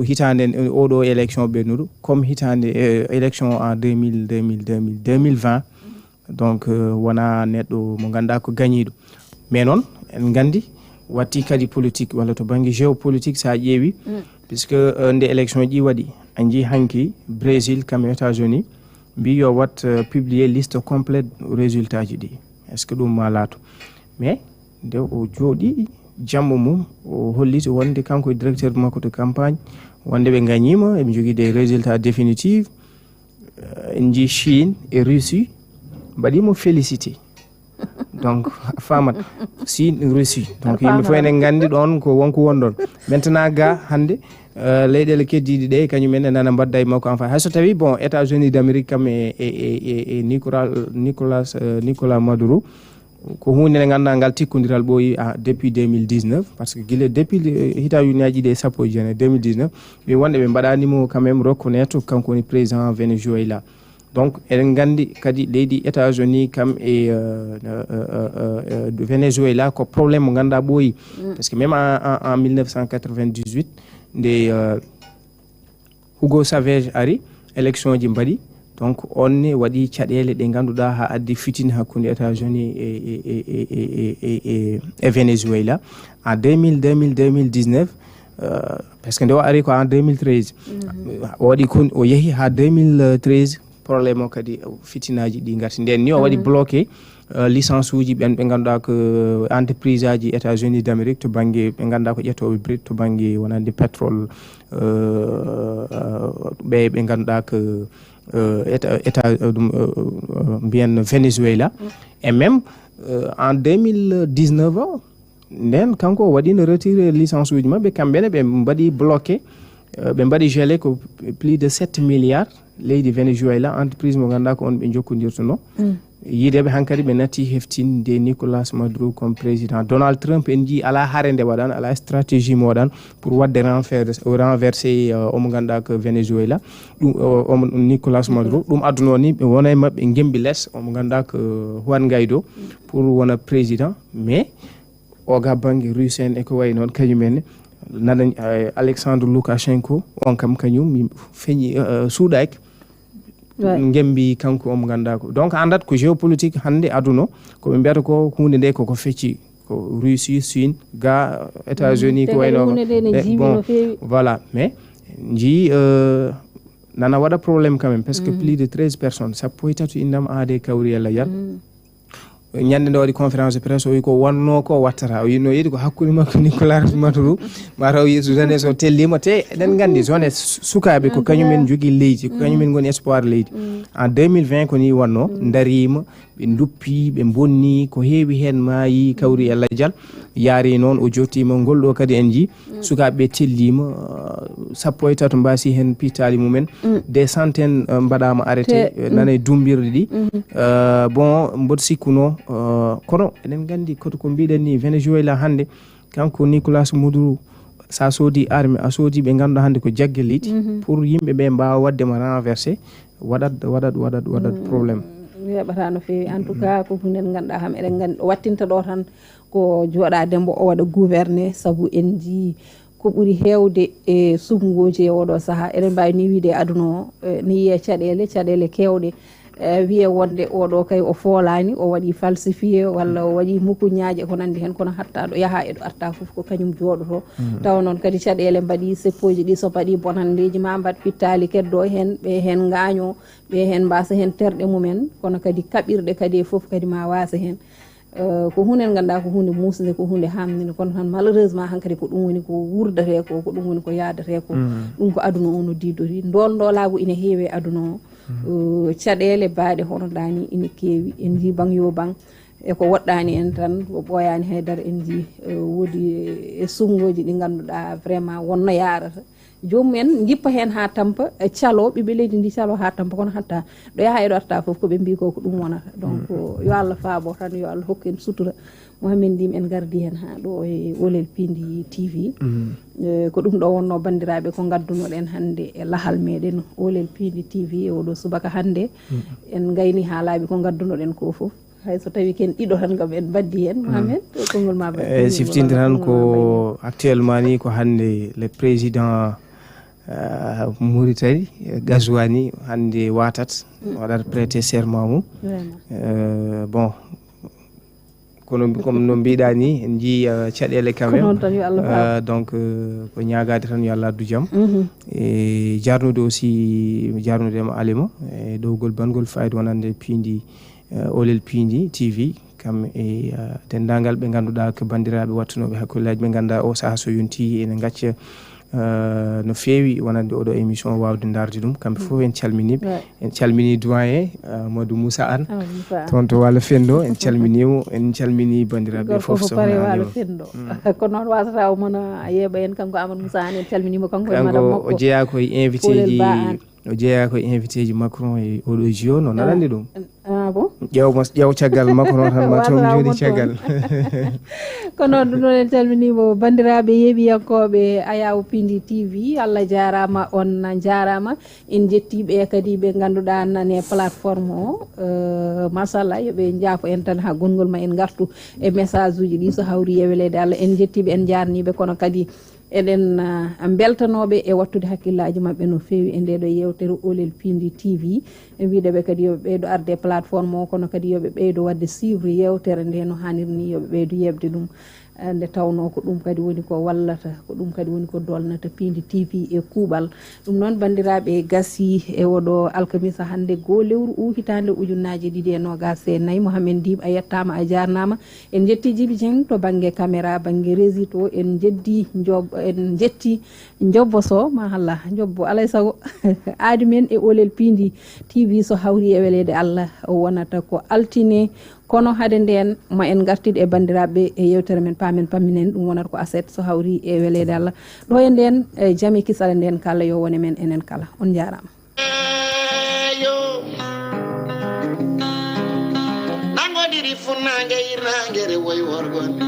Hitaande, oɗo élection ɓennuɗo, comme hitaande, eh, élection en deux mille, deux mille, deux mille, deux mille vingt. Donc, eh, wonaa neɗɗo mo ngannduɗaa ko gañiiɗo. Mais noon, en nganndi, watti kadi politique, walla to bannge géopolitique, so a ƴeewi, puisque, eh, nde élection ji waɗi, a njii hanki Brésil, kam États-Unis, mbii yo wat, eh, publier liste complète résultat ji ɗi. Est-ce que ɗum ma laatu? Mais nde o jooɗii jamma mum, o holliti wonde kanko e directeur makko de campagne, wonde ɓe ngañiima, eɓe njogii des résultats définitifs. Eh, en njii Chine e Russie mbaɗii mo félicité. Donc, a faamat, Chine, Russie. Donc, yimɓe fof enen nganndi ɗoon ko wonko won ɗoon. Maintenant, ga hannde, eh, leyɗeele keddiiɗe ɗe, kañum en nana mbadda e makko en face. Hay so tawii, bon, États-Unis d'Amérique kam e, e, e, e, e Nicolas, Nicolas, eh, Nicolas Maduro, ko huunde nde ngannduɗaa ngal tikkondiral ɓooyi, ah, depuis deux mille dix-neuf, parce que gila depuis, eh, hitaande ujunnaaji ɗiɗi e sappo e jeenayi, deux mille dix-neuf, ɓe wonde ɓe mbaɗaani mo quand même reconnaître kanko woni président Venezuela. Donc, eɗen nganndi kadi leydi États-Unis kam e, euh, euh, euh, euh, euh, Venezuela ko problème mo ngannduɗaa ɓooyi. Parce que même en, en, en mille neuf cent quatre-vingt-dix-huit, nde, euh, Hugo Chavez ari, élection ji mbaɗi. Donc, on ne waɗi caɗeele ɗe ngannduɗaa haa addi fitina hakkunde États-Unis e, e, e, e, e, e, e Venezuela. En deux mille, deux mille, deux mille dix-neuf, euh, parce que nde o ari ko en deux mille treize. O waɗi kon, o yehi haa deux mille treize, problème o kadi, fitinaaji ɗi ngarti. Nden ni o waɗi bloqué, euh, licence uji ɓen ɓe ngannduɗaa ko entreprise aji États-Unis d'Amérique to bannge ɓe ngannduɗaa ko ƴettooɓe brut to bannge wonande pétrole, euh, euh, ɓe, ɓe ngannduɗaa ko, euh, état, état, euh, ɗum, euh, euh, mbiyen Venezuela. Et même, euh, en deux mille dix-neuf o, nden kanko o waɗino retiré licence uji maɓɓe, kamɓe ne ɓe mbaɗi bloqué, euh, ɓe mbaɗi gelé ko plus de sept milliards leydi Venezuela, entreprise mo ngannduɗaa ko on ɓe jokkondirtuno. Yiideɓe hankadi ɓe natti heftinde Nicolas Maduro comme président. Donald Trump en njii alaa hare nde waɗan, alaa stratégie mo waɗan pour waɗde renfer-, renverser, euh, omo ngannduɗaa ko Venezuela. Ɗum, o, omo Nicolas Maduro. Ɗum adduno ni ɓe wona e maɓɓe ngembi les, omo ngannduɗaa ko Juan Guaido pour wona président. Mais o ga bannge Russe en e ko wayi noon, kañum en nana, eh, Alexandre Lukashenko, on kam kañum feñi, eh, suuɗaaki. Ngembi kanko omo ngannduɗaa ko. Donc, anndat ko géopolitique hannde aduna, ko ɓe mbiyata ko huunde nde koko fecci, ko Russie, Chine, ga États-Unis, ko wayno. Hunde nde ne jiimi no feewi. Voilà, mais njii euh, nana waɗa problème quand même, parce que plus de treize personnes, sappo e tato indam aade kawri e lajal. Ñande nde waɗi conférence de presse, o wi ko wonno ko wattata. O yinno yiide ko hakkunde makko Nicolas Maduro, mataw yeesu dane so tellima. Te eɗen nganndi jeunesse, sukaaɓe ko kañumen njogii leydi, ko kañumen ngoni espoir leydi. En deux mille vingt ko ni wonno, ndariima, ɓe nduppi, ɓe mbonni, ko heewi heen maayi kawri e lajal. Yaari noon o jottiima ngol ɗo kadi en njii sukaaɓe ɓe telliima, sappo e tato mbaasi heen pittaali mumen. Des centaines mbaɗaama arrêté, nana e dumbirɗe ɗi. Bon, mboɗo sikkuno, kono eɗen nganndi koto ko mbiɗen ni Venezuela hannde, kanko Nicolas Maduro, sa soodi arme, a soodi ɓe ngannduɗaa hannde ko jagge leydi. Pour yimɓe ɓe mbaawa waɗde ma renversé, waɗat waɗat waɗat waɗat problème. Weeɓata no feewi. En tout cas, ko hunden ngannduɗaa kam eɗen nganndi ɗo wattinta ɗo tan ko jooɗaade mbo o waɗa gouverner, sabu en njii ko ɓuri heewde e suɓngooji e oɗo sahaa. Eɗen mbaawi ni wiide e aduna o, ne yiye caɗeele, caɗeele keewɗe, wiye wonde oɗo kay o foolaani, o waɗi falsifié walla o waɗi mukuñaaji e ko nanndi heen, kono hatta ɗo yaha e ɗo arta fof ko kañum jooɗoto. Tawa noon kadi caɗeele mbaɗi seppooji ɗi, so mbaɗi bonanndeeji ma mbaɗ pittaali keddo heen, ɓe heen ngaaño, ɓe heen mbaasa heen terɗe mumen, kono kadi kaɓirɗe kadi e fof kadi ma waasa heen. Ko huunde nde ngannduɗaa ko huunde muusnde, ko huunde haamnde, kono tan malheureusement hankadi ko ɗum woni ko wurdetee ko, ko ɗum woni ko yaadatee ko. Ɗum ko aduna o no diidori. Ndool ndoolaagu ina heewi e aduna o. Caɗeele baaɗe hono ɗaani ina keewi, en njii baŋ yo baŋ. E ko woɗɗaani en tan, ko ɓooyaani haydara, en njii woodi e suɓngooji ɗi ngannduɗaa vraiment wonno yaarata. Joomum en njippa heen haa tampa, calo, ɓiɓɓe leydi ndi calo haa tampa, kono hatta ɗo yaha e ɗo arta fof ko ɓe mbii ko ko ɗum wonata. Donc yo Allah faabo tan, yo Allah hokku en sutura. Mohamed Ndim en ngardi heen haa ɗo e Olel Piindi T V. Ko ɗum ɗo wonno banndiraaɓe ko ngaddunoɗen hannde e lahal meɗen Olel Piindi T V e oɗo subaka hannde. En ngayni haalaaɓe ko ngaddunoɗen ko fof. Hay so tawi ken ɗiɗo tan kam en mbaddi heen, Mohamed, konngol ma. Eyi, siftinde tan ko actuellement ni ko hannde le président Mauritanie, Gazouani, hannde watat, waɗat prêter serment mum. Bon, kono comme no mbiɗa ni, en njii caɗeele quand même. Donc ko ñaagaade tan yo Allah addu jam. E jarnude aussi, jarnude ma Alima e ɗowgol banngol fayda wonande piindi, Olel Piindi T V, kam e denndaangal ɓe ngannduɗaa ko banndiraaɓe wattunooɓe hakkillaji, ɓe ngannduɗaa o sahaa so yonti ene ngacca no feewi wonande oɗo émission waawde ndaarde ɗum. Kamɓe fof en calminiiɓe. En calmini doyen Amadou Moussa Anne, toon to Waalo Fenndo, en calminiimo, en calmini banndiraaɓe fof. Sohna Alima. Ko noon wasata o mona yeeɓa en, kanko Amadou Moussa Anne, en calminiimo, kanko e madame makko. O jeyaa ko e invité ji, o jeyaa ko e invité ji Macron e oɗo J O, noon aɗa anndi ɗum. Ah bon? Ƴeew mas, ƴeew caggal Macron tan, Macron jooɗi caggal. Ko noon, ɗum noon en calminiimo banndiraaɓe yeeɓiyankooɓe Ayaw Piindi T V. Allah jaaraama, on njaaraama. En njettii ɓe kadi ɓe ngannduɗaa nane plateforme o. Machallah, yo ɓe njaafo en tan haa gonngol ma en ngartu e message uji ɗi so hawri e weleede Allah. En njettii ɓe, en njaarnii ɓe, kono kadi eɗen mbeltanooɓe e wattude hakkillaaji maɓɓe no feewi e ndeeɗo yeewtere Olel Piindi T V. En mbiɗa ɓe kadi yo ɓe ɓeydo arde e plateforme o, kono kadi yo ɓe ɓeydo waɗde suivre yeewtere nde no haaniri ni, yo ɓe ɓeydo yeeɓde ɗum. Nde tawnoo ko ɗum kadi woni ko wallata, ko ɗum kadi woni ko dolnata Piindi T V e kuuɓal. Ɗum noon, banndiraaɓe, gasii e oɗo alkamisa hannde, goo lewru u hitaande ujunnaaje ɗiɗi e noogaas e nayi. Mohamed Ndim, a yettaama, a jaarnaama. En njettii Jibi Jeng to bannge caméra, bannge régie to, en njeddii njob-, en njettii Njobbo Sow, machallah, Njobbo, alay sago, aadi men e Olel Piindi T V so hawri e weleede Allah, o wonata ko altine. Kono hade ndeen, ma en ngartid e banndiraaɓe e yeewtere men, paamen pamminen, ɗum wonata ko aset so hawri e weleede Allah. Ɗo e ndeen, e jam e kisal e ndeen kala yo wone men enen kala. On njaaraama. Eyo. Nangodiri funange irangere woy worgon.